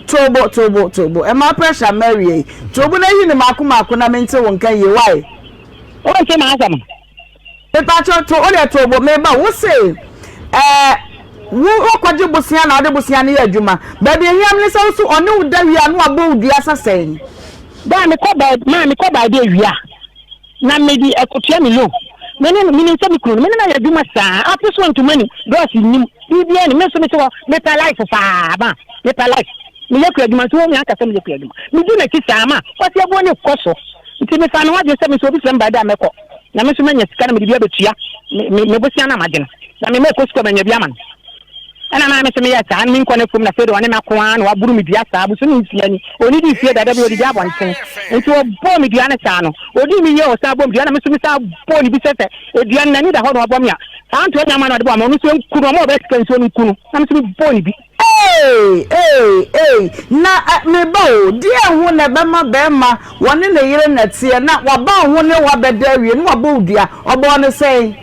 Tobo tobo tobo ɛma pressure mma awia yi. Tobo na yi no maako maako na mente wo nka yie why? Wonte m'asɛm no. Mepakyɛw to wodeɛ tobo meba wo se ɛɛ wo wokɔgye bosea na wode bosea no yɛ adwuma. Baabi ehia me ne sɛ wo so ɔne wo da wie a na wabɔ wo dua sɛ sɛn? Da a mekɔ baa maa mekɔ baabi awia na mede ɛkɔtua me loan. Me ne no, menim sɛ me kunu no, me ne no ayɛ adwuma saa, afe so ntoma nim, drɔs nnim, biribiara nnim, me nso mete hɔ, mepɛ life paa, ma, mepɛ life. Meyɛ kua adwuma nso wɔn anka sɛ meyɛ kua adwuma. Medi n'akyi saa ma kwasi abuo ne kɔ so. Nti mefa me ho adwene sɛ me nso obi frɛ me baabi a mɛkɔ, na me nso manya sika na mede bi abɛtua me, me, me bosea no a magye no, na me mɛkɔ sukuu a manya bi ama no. Ɛna na me nso meyɛɛ saa, na menkɔ n'afuom, na afei de ɔne me ako ara na waboro me dua saa, bosome nsia ni, ɔnnidii fie da, da bi ɔdidi abɔnten, nti ɔbɔɔ me dua no saa no, ɔdii me yie a ɔsan bɔɔ me dua, ɛna me nso mesan bɔɔ no bi sɛ sɛ dua no n'ani da hɔ na wabɔ me a, saa ntoa nyama na ɔde bɔɔ me, ɔno nso nku no, ɔma ɔbɛyɛ sika nsuo no nku no, na me nso mebɔɔ no bi. Ei, ei, ei, na eh, me ba o, deɛn ho na ɛbɛma bɛrima wɔne ne yere na ɛteɛ na waba wo ho ne wo abɛda awie na wabɔ wo dua, ɔbɔɔ no sɛn?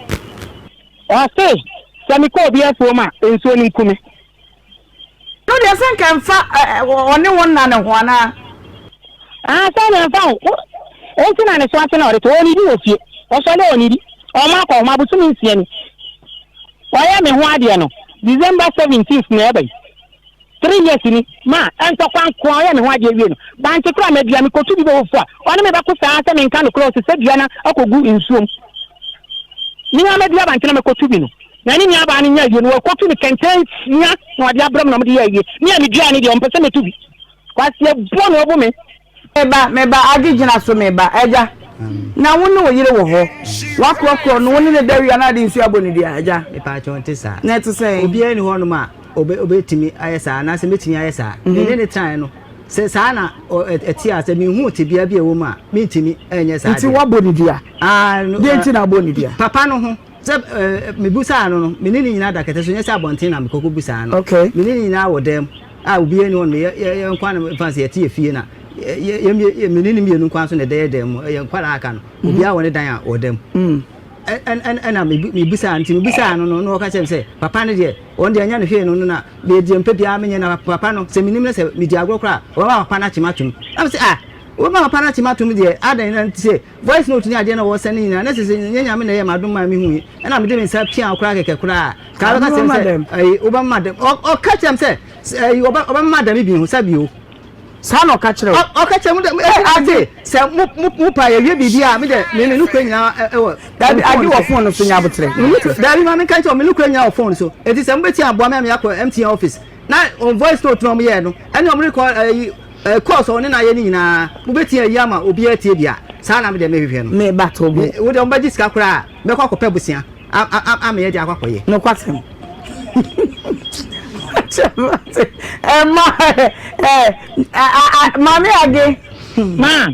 Ɔse, sɛ mekɔ obi afuom a, nsuo no nku me. No deɛ sɛ nka ɛmfa ɔne wo nna no ho anaa? Ah, sɛ na ɛmfa ho. Enti na ne so ate na ɔde to. Ɔnnidi wɔ fie. Ɔsɔre a ɔnnidi. Ɔma akɔhoma abosome nsia ni. Ɔyɛ me ho adeɛ no, December 17th na ɛba yi. 3 years ni ma ntɔkwa nko a ɔyɛ me ho adeɛ wie no, bankye koraa madua, mekɔtu bi bɛwɔ fuo a, ɔne me bɛko saa sɛ menka nokorɛ, ɔsesa dua no akɔgu nsuom. Me ara madua bankye na mekɔtu bi no, na ne nuabaa no nya ayie no, wakɔtu no kɛntɛn nsia na ɔde abrɛ me na ɔmde yɛ ayie. Me a meduaa no deɛ, ɔmpɛ sɛ mɛtu bi. Kwasi abuo na ɔbu me. Me ba, me ba, agye gyina so, me ba, agya. Na wo ne wo yere wɔ hɔ. Woakorɔkorɔ no, wo ne no da wie a na ade nsuo abɔ no dua, agya. Mepaakyɛw nte saa. Na ɛte sɛn? Obiara nni hɔnom a obe obetumi ayɛ saa anaasɛ metumi ayɛ saa. Me ne no tenae no, sɛ saa na ɛte a, sɛ minhuu tebea bi a ɛwɔ mu a, mintumi nyɛ saa Nti adeɛ. woabɔ no dua? Ah, no, Deɛn nti na abɔ no dua? Papa no ho. Sɛ eh, mebusaa no no, me ne no nyinaa da kɛtɛ so, nyɛ sɛ abɔnten na mekɔkɔ busaa no. Okay. Me ne no nyinaa wɔ dan mu a obiara nni hɔ no, yɛ yɛ yɛn nkoa na mfa sɛ yɛte yɛ fie na yɛ yɛ yɛ me ne no mmienu nkoa nso na ɛda yɛ dan mu, yɛn nkwadaa aka no, obiara wɔ ne dan a ɔda mu. Ɛna mebisaa no, nti mebisaa no no, na ɔka kyerɛ me sɛ, papa no deɛ, ɔno deɛ ɛnyɛ no hwee no no na deɛ mpɛ biara menyɛ na papa no, sɛ menim no sɛ medi agorɔ koraa a, ɔbɛma papa no akye m'atom. Na mese, ah, wobɛma papa no akye m'atom deɛ, adɛn na nti sɛ voice note ne adeɛ na wɔsɛne nyinaa, na sɛ sɛ nyɛ Nyame na ɛyɛ m'adom maa mehui, ɛna mede me nsa pia wo koraa kɛkɛ koraa, ka wobɛka kyerɛ me sɛ, ɛyi, wobɛma dɛm. Ɔka kyerɛ me sɛ, ɛyi, ɔbɛma dɛm bi ho, sɛ bio. Saa na ɔka kyerɛ wo? Ɔka kyerɛ mo dɛ, ade sɛ mo mo mo pa yɛwie biribi a, me dɛ me me nokura nyinaa ɛwɔ. Dabi, ade wɔ phone no so nya abotrɛ. Dabi, ma menka nkyerɛ wo, me nokura nyinaa wɔ phone so. Enti sɛ mobɛtumi aboa me a meyakɔ MTN office na wɔn voice note na wɔyɛɛ no, ɛne wɔn rekɔ ɛyi calls a wɔne no ayɛ no nyinaa, mobɛtumi ayi ama obiara atie bi a, saa na me deɛ mehwehwɛ no. Me ba to bo. Wo deɛ wɔbɛgye sika koraa a, mɛkɔ akɔpɛ bosea. Ameyɛ de akɔ akɔyɛ. Nokwasɛm. Ɛma ɛ maame age. Ma.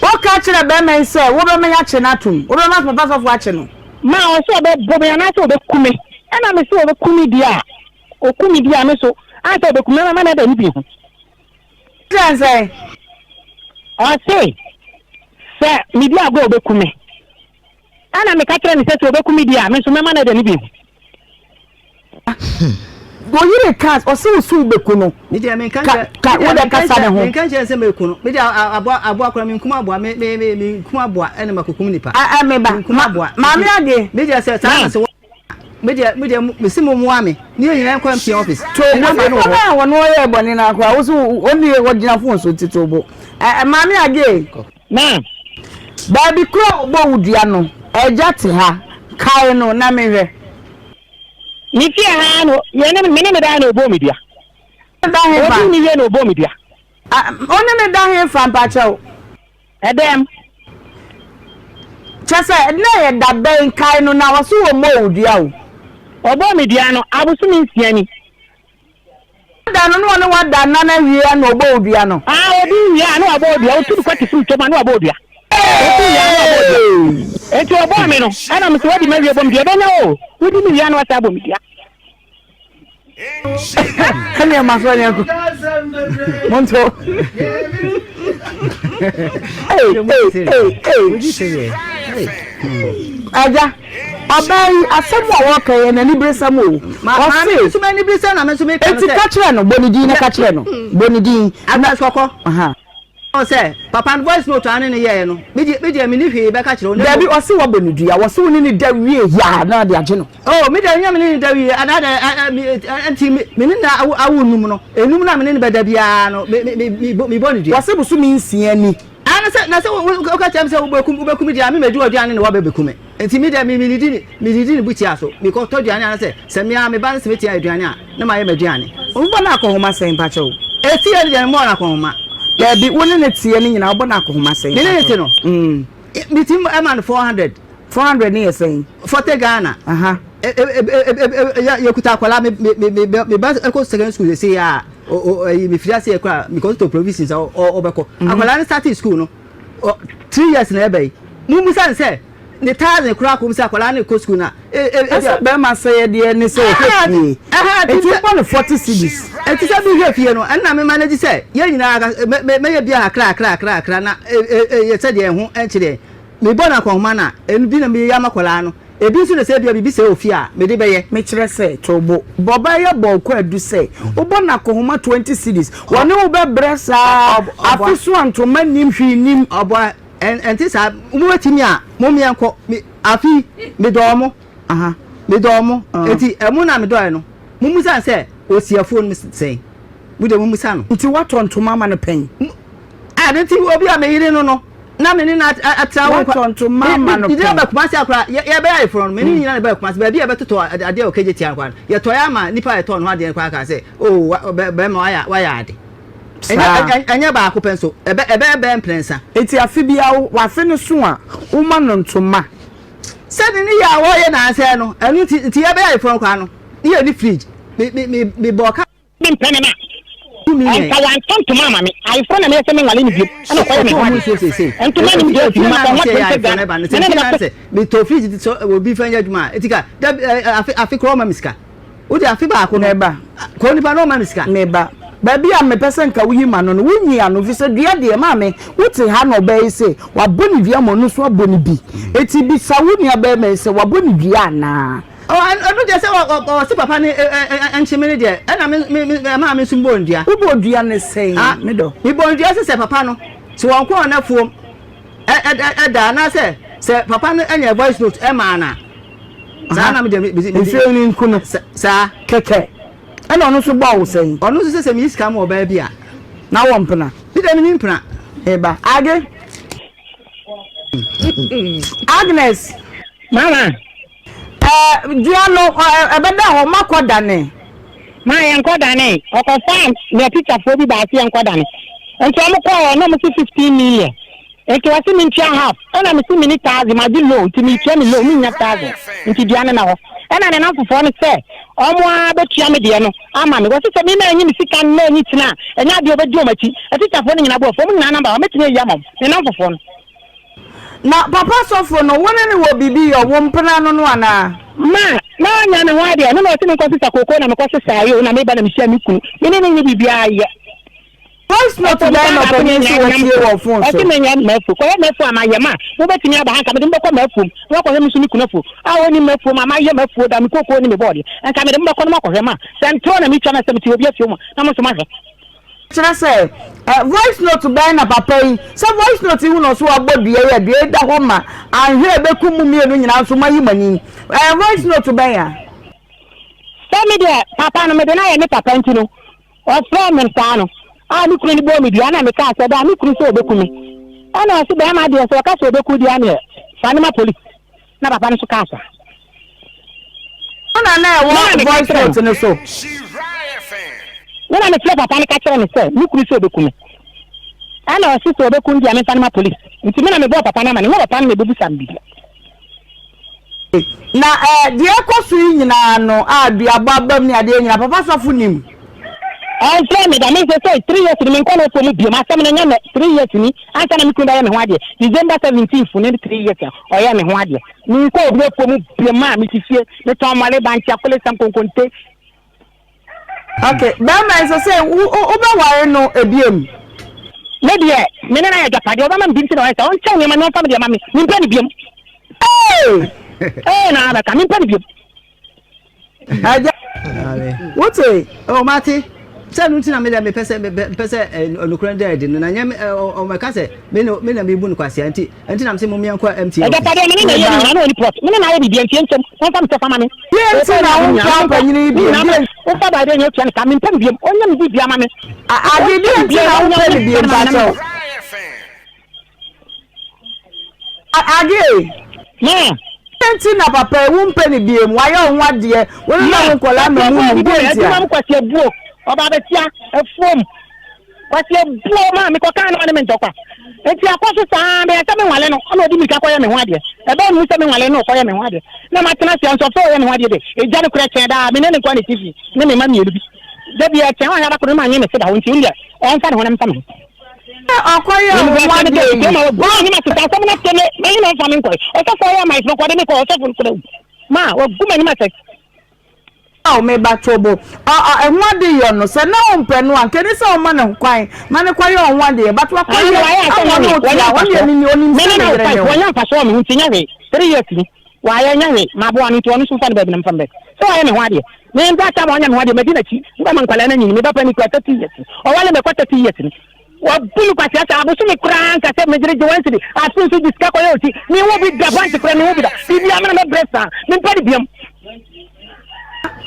Woka kyerɛ bɛrima yi sɛ wobɛma yɛakye no atom. Wobɛma papa sɔfo akye no. Ma ɔsɛ ɔbɛbɔ me anaasɛ ɔbɛku me. Ɛna me sɛ ɔbɛku me deɛ a, ɔku me deɛ a me so ansɛ ɔbɛku me mɛma no ada ne bi ho. Kyerɛ sɛ. Ɔse sɛ medi agorɔ a ɔbɛku me. Ɛnna meka kyerɛɛ no sɛ, sɛ obeku me deɛ a, me nso mɛma no ada ne bi ho. Wo yere ka ɔse wo so wobɛku no. Me deɛ menka Ka nkyerɛ ka me wo deɛ deɛ menka kasa ne nkyerɛ ho. menka nkyerɛ sɛ meku no. Me deɛ aboa aboa koraa menkum aboa me me me menkum aboa ɛna makokum nipa. Ɛ ɛ me ba Menkum ma aboa. maame Nti ade. me deɛ sɛ saa na Ma'am. sɛ wɔ me deɛ me deɛ mesi mo mmoa me ne yɛn nyinaa nkɔ MTN office. To Me bo number no nipa wɔ no hɔ. a wɔne ɔyɛɛ bɔne no koraa wo so ɔnni ɔgyina phone so nti to bo. Ɛ ɛ maame ade. Ma'am. Baabi koro a wɔbɔɔ wo dua no, Agya te ha. Kae no na menhwɛ. Me fie ha no, yɛne me ne me dan na ɔbɔɔ me dua. Da hefa? Ɔdii me wie na ɔbɔɔ me dua. Ah, wo ne me da hefa mpakyɛw? Ɛdɛm. Kyɛ sɛ, na ɛyɛ da bɛn? Kae no na ɔse wɔmmɔɔ wo dua o. Ɔbɔɔ me dua no, abosome nsia ni. Da no na ɔne wo ada nna no awie a na ɔbɔ wo dua no. Ah, ɔdi wie a na wabɔ wo dua, ɔtu no kɔ tifiri twam a na wabɔ wo dua. Ɔtu wie a na wabɔ wo dua. Enti ɔbɔɔ me no, ɛna mese wadi m'awie bɔ me dua, ɛbɛnya o, wodi me wie a na wasan abɔ me dua. Ɛnneɛ ma so ɛnyɛ nko. Monto. Ei, ei, ei, ei. Agya. Ɔbaa yi, asɛm a ɔreka yi, ɛyɛ n'aniberesɛm o. Maame Ɔse, nso m'aniberesɛm na me nso meka no enti sɛ. ka kyerɛ no, bɔ ne din na ka kyerɛ no. Bɔ ne din. Agnes Kɔkɔ. Aha. Ɔɔ sɛ, papa no voice note a ne no yɛeɛ no, me deɛ, me deɛ menni hwee bɛka kyerɛ wo na Dabi, mmom. ɔse wabɔ no dua. Ɔse wo ne no da wie yɛ a, na ɔde agye no. Oh, me deɛ ɛnyɛ me ne no da wie, anaa dɛ, ɛ, ɛ, me, ɛ, nti me, me ne no awo, awo nnum no, nnum no a me ne no bɛda biara no, me, me, me, mebɔ, mebɔ no dua. Ɔse bosome nsia ni. Ah, na sɛ, na sɛ wo, wo, woka kyerɛ me sɛ wobɛku, wobɛku me deɛ a, me mɛdi w'aduane na woabɛbɛku me. Nti me deɛ, me, medidi ne, medidi ne bukyia so. Mekɔtɔ aduane anaasɛ, sɛ me ara me ba no sɛ mɛtua aduane a, na mayɛ m'aduane. Wobɔ no akɔnhoma sɛn mpakyɛw? Ɛteɛ no deɛ, memmɔɔ no akɔnhoma. Daabi, wo ne no teɛ no nyinaa, wobɔ no akɔnhoma sɛn Me ne no te mpakyɛw? no, metumi ma no 400. 400 no yɛ sɛn? 40 Ghana. Aha. E, e, e, e, e, e, yɛkuta akwadaa, me, me, me, me, me ba ɛkɔ secondary school sɛ a, o, o, ɛyi, mefiri ase yɛ koraa, mekɔ totɔ provisions a ɔbɛkɔ. Akwadaa no starting school no, 3 years na ɛbɛ yi. Mummusa no sɛ, ne thousand koraa kɔm sɛ akwadaa no kɔ school na, e, e, e, Ɛsɛ bɛrima sɛyɛdeɛ ne sɛ ɔhwɛ fie. Enti wobɔ no 40 cedis. Enti sɛ mehwɛ fie no, ɛno na me manage sɛ yɛn nyinaa mɛyɛ bi akra akra akra akra na e, e, e, sɛdeɛ ɛho ɛnkyerɛ yɛn. Mebɔ no akɔnhoma no a, ɛno bi na meyɛ ama akwadaa no. Ebi nso na sɛ ebia biribi sɛe wɔ fie a, mede bɛyɛ. Mekyerɛ sɛ, to bo. Bɔ ɔbaa yi abɔ wo kwaadu sɛ wobɔ no akɔnhoma 20 cedis. Wɔne wo bɛbrɛ saa ara. Afe so a ntoma nnim, hwee nnim. Ɔboa, ɛnte saa. Mobɛtumi a, mommyɛ nkɔ. Me, afe yi, medɔɔ mo. Medɔɔ mo. Enti ɛmo no a medɔeɛ no, mommisa no sɛ ɔsi afuo no mu sɛn. Mo deɛ mommisa no. Nti woatɔ ntoma ama no pɛn? Ade nti obi a me yere no no, na me ne no atra wo nkwa. Watɔ ntoma ama no pɛn. Mede aba Kumasi akora, yɛbɛyɛ ayeforɔ no, me ne nyina na ɛbaa Kumasi, baabi a yɛbɛtotɔ adeɛ wɔ KJT akora no, yɛtɔeɛ ama nipa a yɛtɔɔ ne ho adeɛ no koraa kaa sɛ, oh, bɛrima wayɛ ade. Ɛnyɛ baako pɛ nso, ɛbɛyɛ bɛyɛ mprɛnsa. Enti afe biara w'afe no so a, woma no ntoma. Sɛde ne yɛ a wɔyɛ nansɛ no, ɛno nti, nti yɛbɛyɛ ayeforɔ no koraa no, ne yɛnni fridge, mebɔɔ ka. Mempɛ no na anka wantɔ ntoma ama me. Ayeforɔ na meyɛ sɛ menwale no biom ɛna ɔkɔyɛ me ho adeɛ. Ntoma nim deɛ ɔfiri mu akɔ ho 20 Ghana. Me ne no bɛkɔ. Metɔ fridge sɛ obi fa nyɛ adwuma a, eti ka da afe afe korɔ ɔma me sika. Wode afe baako no. Meba. Kɔ nipa na ɔma me sika. Meba. Baabi a mepɛ sɛ nka woyi ma no no, wonyi ano efisɛ dua deɛ, maame, wote ha na ɔbaa yi se wabɔ ne dua ma ɔno nso abɔ ne bi. Eti bisa wo nuabarima yi sɛ wabɔ ne dua anaa? Oh, ɛno deɛ sɛ ɔse papa no nkye me no deɛ, ɛna me me ɛmaa me nso mebɔɔ no dua. Wobɔɔ dua no sɛn, ah, me dɔ? Mebɔɔ no dua sɛ sɛ papa no, sɛ wɔnkɔɔ n'afuom ɛda anaasɛ sɛ papa no anya voice note ɛmaa no a, saa na me deɛ me me Nsuo no nku no. Saa. Kɛkɛ. Ɛna ɔno nso bɔɔ wo sɛn? Ɔno nso sɛ sɛ meyi sika ma ɔbaa bi a. Na wɔ mpena? Me deɛ menni mpena. Meba. Age. Agnes. Mama. Ɛɛ, dua no, ɛbɛda hɔ, moakɔ dane? Ma yɛnkɔ dane. Ɔkɔfaa nea tikyafoɔ bi baa se yɛnkɔ dane. Nti ɔmo kɔɔ hɔ na ɔmo se 15 million. Nti ɔse mentua half. Ɛna mese menni thousand, magye loan nti metua me loan, mennya thousand. Nti dua no na hɔ. Ɛna ne namfofoɔ no sɛ ɔmo ara bɛtua me deɛ no ama me. Wɔse sɛ me manyi me sika no na anyi kyena a, ɛnyɛ adeɛ ɔbɛdi ɔmo akyi. Atikyafoɔ no nyinaa bo afu, ɔmo nyinaa number hɔ, mɛtumi ayi ama ɔmo, ne namfofoɔ no. Na papa sɔfo no, wo ne no wɔ biribi yɔ, wo mpena no no anaa? Ma, na ɔnyɛ me ho adeɛ, ɛno na ɔse menkɔ sesa kookoo na mekɔ sesaeɛ o, na meba na mehyia me kunu, me ne no nyɛ biribiara yɛ. Voice note Ɔsɛ bɛn nipa na baako ne ɔpanin se nyinaa nam watie so. wɔ phone Ɔse so? menyɛ m'afuo, kɔyɛ m'afuo a mayɛ ma mobɛtumi aba ha nka mede mobɛkɔ m'afuom na wakɔhwɛ me nso me kunu afuo a ɔnnim m'afuom a mayɛ m'afuo da me kookoo ne me bɔɔdeɛ nka mede mobɛkɔ na moakɔhwɛ ma sɛ ntorɔ na metwa na sɛ mete obi afuo mu a na mo nso moahwɛ. Kyerɛ sɛ, eh, voice note bɛn na papa yi, sɛ voice note yi ho na ɔso wabɔ dua yi a, dua yi da hɔ ma anhwɛ a ɛbɛkum mo mmienu nyinaa nso moayi mo ani. Eh, voice note bɛn a? Sɛ me deɛ papa no mede no ayɛ me papa nti no, ɔfrɛɛ me saa no a me kunu no bɔɔ me dua na mekaa sɛ daa me kunu sɛ ɔbɛku me. Ɛna ɔse bɛrima deɛ sɛ ɔka sɛ ɔbɛku deɛ aneɛ fa no ma police. Na papa no nso kaa saa. Wo na na ɛwɔ voice note no so. Me na mefrɛ papa no ka kyerɛ no sɛ me kunu sɛ ɔbɛku me. Ɛna ɔse sɛ ɔbɛku no deɛ memfa no ma police. Nti me na mebɔɔ papa no amane, nyɛ papa no na ɛbɛbusa me biribi. Na eh, deɛ ɛkɔ so yi nyinaa no a duabɔ abam ne adeɛ nyinaa, papa sɔfo nim? Ɔmfrɛɛ me da, me seesei 3 years ni menkɔ n'afuo mu biom, asɛm no nyɛ nnɛ, 3 years ni ansa na me kunu bɛyɛ me ho adeɛ, December 17th ne 3 years a ɔyɛɛ me ho adeɛ, menkɔ obi afuo mu biom a mete fie, metɔn mmɔre, bankye, akolesam, konkonte. Ok, bɛrima yi sɛ sɛ wobɛware no ebiem? Me deɛ, me ne no ayɛ agyapadeɛ, ɔbɛma me bi nti na ɔyɛ saa, ɔnkyɛ nneɛma na ɔmfa me deɛ ma me, mempɛ no biom. Hey! Ee na abɛka mempɛ no biom. Agya, wote? Oh, mate. Sɛ no nti na me deɛ mepɛ sɛ mepɛ sɛ nokorɛ no da adi no, na nyɛ ɔmɛka sɛ me na me na mebu no kwasea nti, nti na mese mom yɛnkɔ MTN office. Agyapadeɛ me ne na ɛyɛ ne nyinaa na ɔni plot, me ne na ayɛ biribiara nti ɛnkyɛm, wɔmfa me kyɛfa ma me. Deɛ nti na wompɛ ɔpanyini yi biom? Deɛ nti. Wofa baabi a nyɛ otua ne ka, mempɛ no biom, ɔnyɛ me biribiara ma me. Ade, deɛ nti na wompɛ no biom, mpakyɛw? Ade. Ma. Deɛ nti na papa yi wompɛ no biom, wayɛ wo ho adeɛ, wo ne na wo nkwadaa ma mu num, deɛ nti a? Adwuma mu kwasi abuo, ɔba abɛtia afuom. Kwasi abuo ma mekɔkaa no ɔne me ntɔkwa. Nti akɔ so saa meyɛ sɛ menwale no, ɔna ɔde mirika kɔyɛ me ho adeɛ. Ɛbɛn mu sɛ menwale no ɔkɔyɛ me ho adeɛ. Na matena ase nso ɔfɛ ɔyɛ me ho adeɛ de, egya no kora kyɛn daa, me ne ne nkoa na ɛte fie, ne me mma mmienu bi. Da biara kyɛn, ɔnyɛ abakoro no ma nye me se da hɔ nti, wo deɛ ɔmfa ne ho na memfa me ho. Sɛ ɔkɔyɛ wo ho adeɛ yi. Wɔn ahema sesa asɛm no ato ne mɛyi na ɔmfa me nkɔe. Ɔsɔfo ɔyɛ ama efunu kɔde me kɔ ɔsɔfo no kura wu. Ma wagu m'anim asɛ. Ao me ba Tobo, ɔ ɔ ɛho ade yɔ no, sɛ na wompɛ no a, nka ɛne sɛ woma no kwan ma no kɔyɛ ɔho adeɛ, but wakɔyɛ ama ɔne wo te a, ɔno deɛ menim, ɔnim sɛ me yere ne wo. Wɔnyɛ mfasoɔ wɔ me ho nti nyɛ hwee, 3 years ni, wayɛ nyɛ hwee, maboa no nti ɔno nso mfa no baabi na mfa no baabi, sɛ wayɛ me ho adeɛ, me mpa tam a ɔnyɛ me ho adeɛ, madi n'akyi, mba ma nkwadaa no anyini, me ba panin kura 30 years ni, ɔwale me kɔ 30 years ni. Wabu me kwasea saa bosome koraa nka sɛ megyere gye one cedi afe nso gye sika kɔyɛ oti menwo bi da branch koraa menwo bi da biribia mena mɛbrɛ saa mempɛ de biam.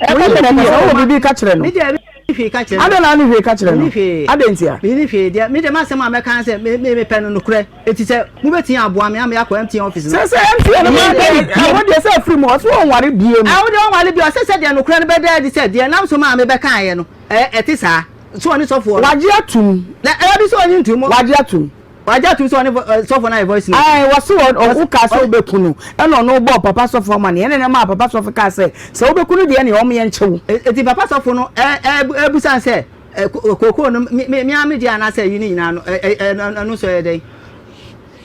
Ɛkɔ sɛ na ɛkɔ sɛ wowɔ biribi ka kyerɛ no. Me deɛ menni hwee ka kyerɛ no. Adɛn na wonni hwee ka kyerɛ no? Menni hwee. Adɛn ntia? Menni hwee deɛ me deɛ m'asɛm a mɛka ne sɛ me me mepɛ no nokorɛ enti sɛ mobɛtumi aboa me ama yɛakɔ MTN office no. Sɛ sɛ MTN no deɛ ɛhɔ deɛ sɛ afiri mu ɔse ɔnware biom. Ɛhɔ deɛ ɔnware biom ɔse sɛ deɛ nokorɛ no bɛda adi sɛ deɛ nam so maa mebɛkaeɛ no ɛte saa. So ɔne sɔfoɔ no. Wagye atum. Na ɛbi sɛ ɔnye ntum. Wagye atum. Wagye atum sɛ ɔne sɔfoɔ no ayɛ voice note. Ae, wɔse wɔ wo kaa sɛ wobɛku no, ɛna ɔno bɔɔ papa sɔfoɔ amaneɛ, ɛna ɛna maa papa sɔfo kaa sɛ, sɛ wobɛku no deɛ ɛneɛ wɔn yɛnkye wo. Eti papa sɔfo no ɛbusa no sɛ, kookoo no me me ara me deɛ anaasɛ ayi no nyinaa no ɛno nso ɛyɛ dɛn?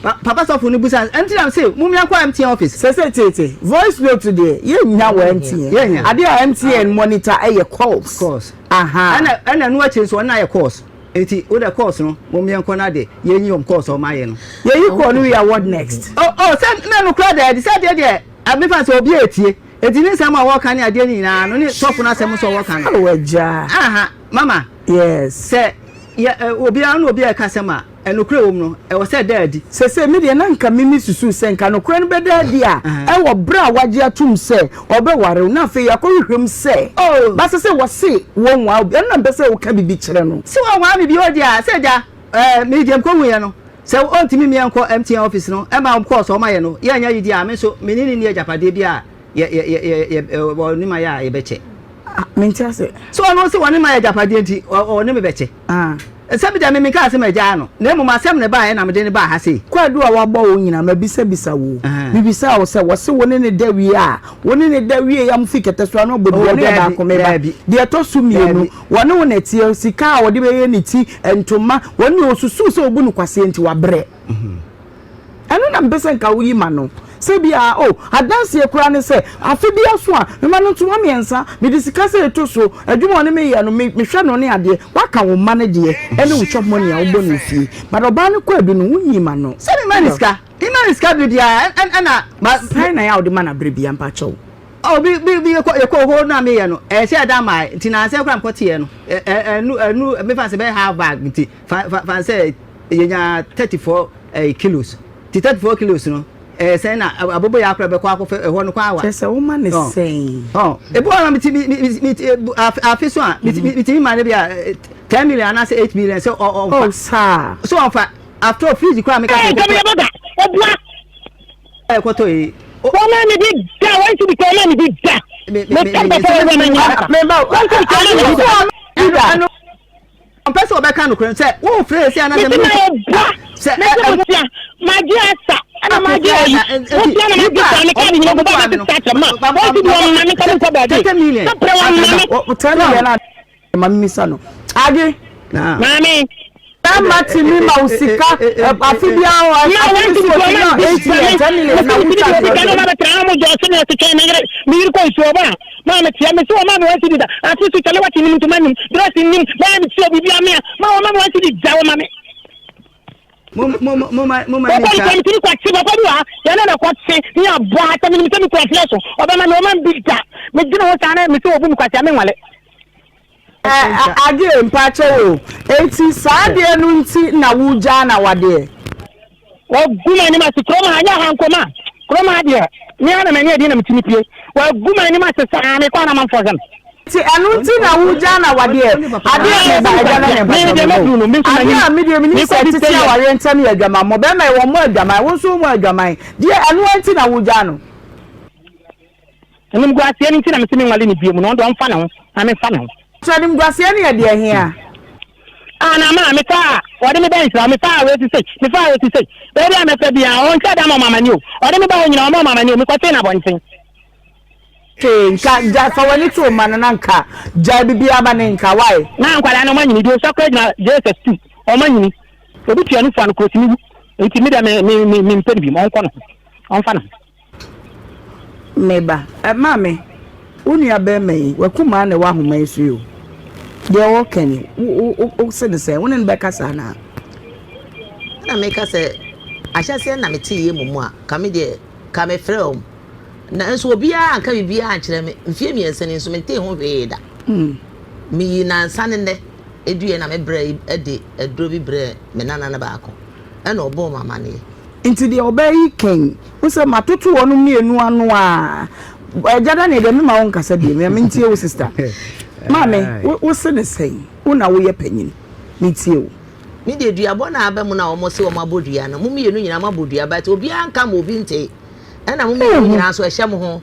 Papa sɔfo no busa no, ɛnti na mese mom yɛnkɔ MTN office. Sese tete, voice note deɛ yɛnnya wɔ MTN. Yɛnnya. Adeɛ a MTN monitor ɛyɛ calls. Calls. Aha. Ɛna ɛna ɛno akyiri nso ɔno ayɛ calls. Nti wo dɛ calls no mom yɛnkɔ na de yɛnyi wɔn calls a wɔn ayɛ no. Yɛyi call no wie a what next? Oh oh sɛ na no kura deɛ sɛ deɛ deɛ mefa sɛ obi etie. Eti ne nsɛm a wɔka ne adeɛ ne nyinaa no ne sɔfo no asɛm nso a wɔka no. Oh agya. Aha mama. Yes. Sɛ yɛ obiara ne obi a ɛka asɛm a. Nokorɛ wɔ mu no, ɛwɔ sɛ ɛda adi. Seesei me deɛ na nka me mesusu sɛ nka nokorɛ no bɛda adi a ɛwɔ berɛ a wagye atom sɛ ɔbɛware wo na afei yɛakɔhwehwɛ mu sɛ ba sɛ sɛ wɔse wɔnwaa wo bi ɛno na mepɛ sɛ woka biribi kyerɛ no. Sɛ wɔnwaa me bio deɛ a, sɛ agya ɛɛ me deɛ mekɔhuiɛ no, sɛ ɔntumi mmea nkɔ MTN office no ɛma wɔn calls a wɔayɛ no yɛnyɛ yi deɛ a, me nso me ne no nni agyapadeɛ bi a yɛ yɛ yɛ yɛ wɔne ma yɛ a yɛbɛkyɛ. Ah, mente ase. So ɔno sɛ wɔne ma yɛ agyapadeɛ nti ɔne me bɛkyɛ? Ah. Sɛ me deɛ me menkaa sɛ magyaa no, na mmom asɛm na ɛbaeɛ na mede no baa ha sei. Kwaadu a wɔabɔ wo nyinaa, mabisabisa wo. Mebisaa wo sɛ, wɔse wo ne no da wie a, wo ne no da wie a mofi kɛtɛ so a na ɔbɔ dua deɛ baako meba. Deɛ ɛtɔ so mmienu, wɔne wo na ɛteɛ, sika a ɔde bɛyɛ ne ti, ntoma, wɔne ɔsusu sɛ ɔbu no kwasea nti wabrɛ. Ɛno na mepɛ sɛ nka woyi ma no. Sɛ bi a, oh, adanseɛ koraa ne sɛ, afe bi aso a, mema no ntoma mmiɛnsa, mede sika sɛ ɛtɔ so, adwuma a ɔne me yɛ no, me, mehwɛ no ne adeɛ. Woaka wo mma no deɛ, ɛne wo chop money a wobɔ no fie. But ɔbaa no kɔ adu no, wonyii ma no. Sɛ mema no sika, mema no sika berɛ biara, ɛ, ɛna ma. Sɛn na ɛyɛ a wode ma no berɛ biara, mpakyɛw? Oh, bi, bi, bi, yɛkɔ, yɛkɔ hɔ no a meyɛ no, ɛyɛ sɛ ɛda mae, nti nansa yi koraa mekɔteeɛ no, ɛ, ɛ, ɛnu, ɛnu, mefa no sɛ ɛbɛyɛ half bag nti, fa, fa, fa no sɛ yɛnya 34 eh, kilos ti 34 kilos no ɛyɛ sɛn na abobo yɛ akora bɛkɔ akɔfɛ ɛhɔ no kwan awa. Kyerɛ sɛ woma ne sɛn. Ɔ ebi wɔ na meti mi mi mi afe so a meti meti mi ma ne bi a 10 million anaasɛ 8 million sɛ ɔ ɔnfa. Oh saa. So ɔnfa after all fridge koraa meka sɛ. Ɛɛ kɛmɛ yɛ bɔ da obua. Ɛkɔtɔ yi. Wɔn maa mi bi da wɔn ti bi kɔ wɔn maa mi bi da. Me ka bɛ fɔ wɔn maa mi da. Wɔn ti bi kɔ wɔn maa mi bi da. Ɔmpɛ sɛ ɔbɛka nokorɛ no sɛ wofrɛ esi anaasɛ mesi ma ɔboa sɛ mesi mo tia magye asa ɛna magye ayi mo tia na magye sa ne kaadi nyina bɔbɔ abɛte sa kyɛ ma wɔn ti bi wɔn ma me nkɔ me nkɔ baabi sɛ pere wɔn ma me. Ten million a ma mi sa no ade. Maame. Bɛrima tumi ma wo sika afe biara afe bi so osi na 8 million 10 million na wo twa sika no ma bɛtena mo jɔ se me ɔse twɛn me yere me yere kɔ nsuo ɔba maa me tia me se wɔma me wɔn si di da afe so kyale wate nim ntoma nim dress nim bɛyɛ me ti obi bia mea ma wɔma me wɔn si di gya wɔma me. Moma Papa bi kɔ metumi kɔkye papa bi wɔ ha yɛne na kɔkye ne abɔ ha sɛ menim sɛ me kura fie so ɔbɛma me ɔma bi da medwene ho saa na mesɛ wɔbu me kwasea menwale. Age mpakyɛ o enti saa adeɛ no nti na wogyaa na wadeɛ. Wagu m'anim ase kurom ha nyɛ ha nkoma kurom ha deɛ me ara na m'ani adi na metumi pie wagu m'anim ase saa mekɔ a na amanfoɔ hwɛ me. Nti ɛno nti na wogyaa no awadeɛ? Adeɛ a meba agya na ne mpakyɛ me bo adeɛ a medeɛ menim sɛ tete awareɛ ntɛm yɛ adwamammɔ bɛrima yi wɔmmɔ adwaman wo nso wommɔ adwaman deɛ ɛno nti na wogyaa no. Animguaseɛ no nti na mese menwale no bio mu no ɔno deɛ ɔmfa ne ho na memfa me ho. So animguaseɛ no yɛ deɛ hea? Ah na ma mefa a ɔde me ba nhyira mefa a wei ti sei mefa a wei ti sei baabi a mɛfa biara ɔnhwɛ da ma ɔma m'ani o ɔde me ba hɔ nyinaa ɔma ɔma m'ani o mekɔtee no abɔnten. Hwee nka gya fa w'ani to mma no na nka gyae biribiara ma ne nka why. Na nkwadaa no ɔmo anyini deɛ osua koraa gyina JSS 2 ɔmo anyini obi tua nufu ano koraa otumi wu nti me deɛ me me me me mpɛ no biom ɔnkɔ ne ho ɔnfa ne ho. Me ba, eh, maame, wo nua bɛrima yi, w'akumaa na ɛwɔ ahoma yi so yi o. Deɛ ɔreka ni, wo wo wo se ne sɛn? Wo ne no bɛkasa anaa? Ɛna meka sɛ, ahyɛseɛ na metee yɛ mmom a, ka me deɛ, ka mefrɛ wɔn. Nanso obiara anka biribiara ankyerɛ me. Mfeɛ mmiɛnsa ni nso mentee ho hwee da. Meyii nnansa ne nnɛ duiɛ na me brɛ yi de aduro bi brɛɛ me nana no baako ɛna ɔbɔɔ me amaneɛ. Nti deɛ ɔbaa yi kɛn wo sɛ matoto wɔnom mmienu ano a Agya Daniel deɛ mema wo nkasa bio mea mentie wo sister Maame wo se ne sɛn wo na woyɛ panyin metie wo. Me deɛ duabɔ na aba mu na wɔn se wɔn abɔ dua no mo mmienu nyinaa mo abɔ dua but obiara nka ma obi ntee. Ɛna mo mmienu nyinaa nso ɛhyɛ mo ho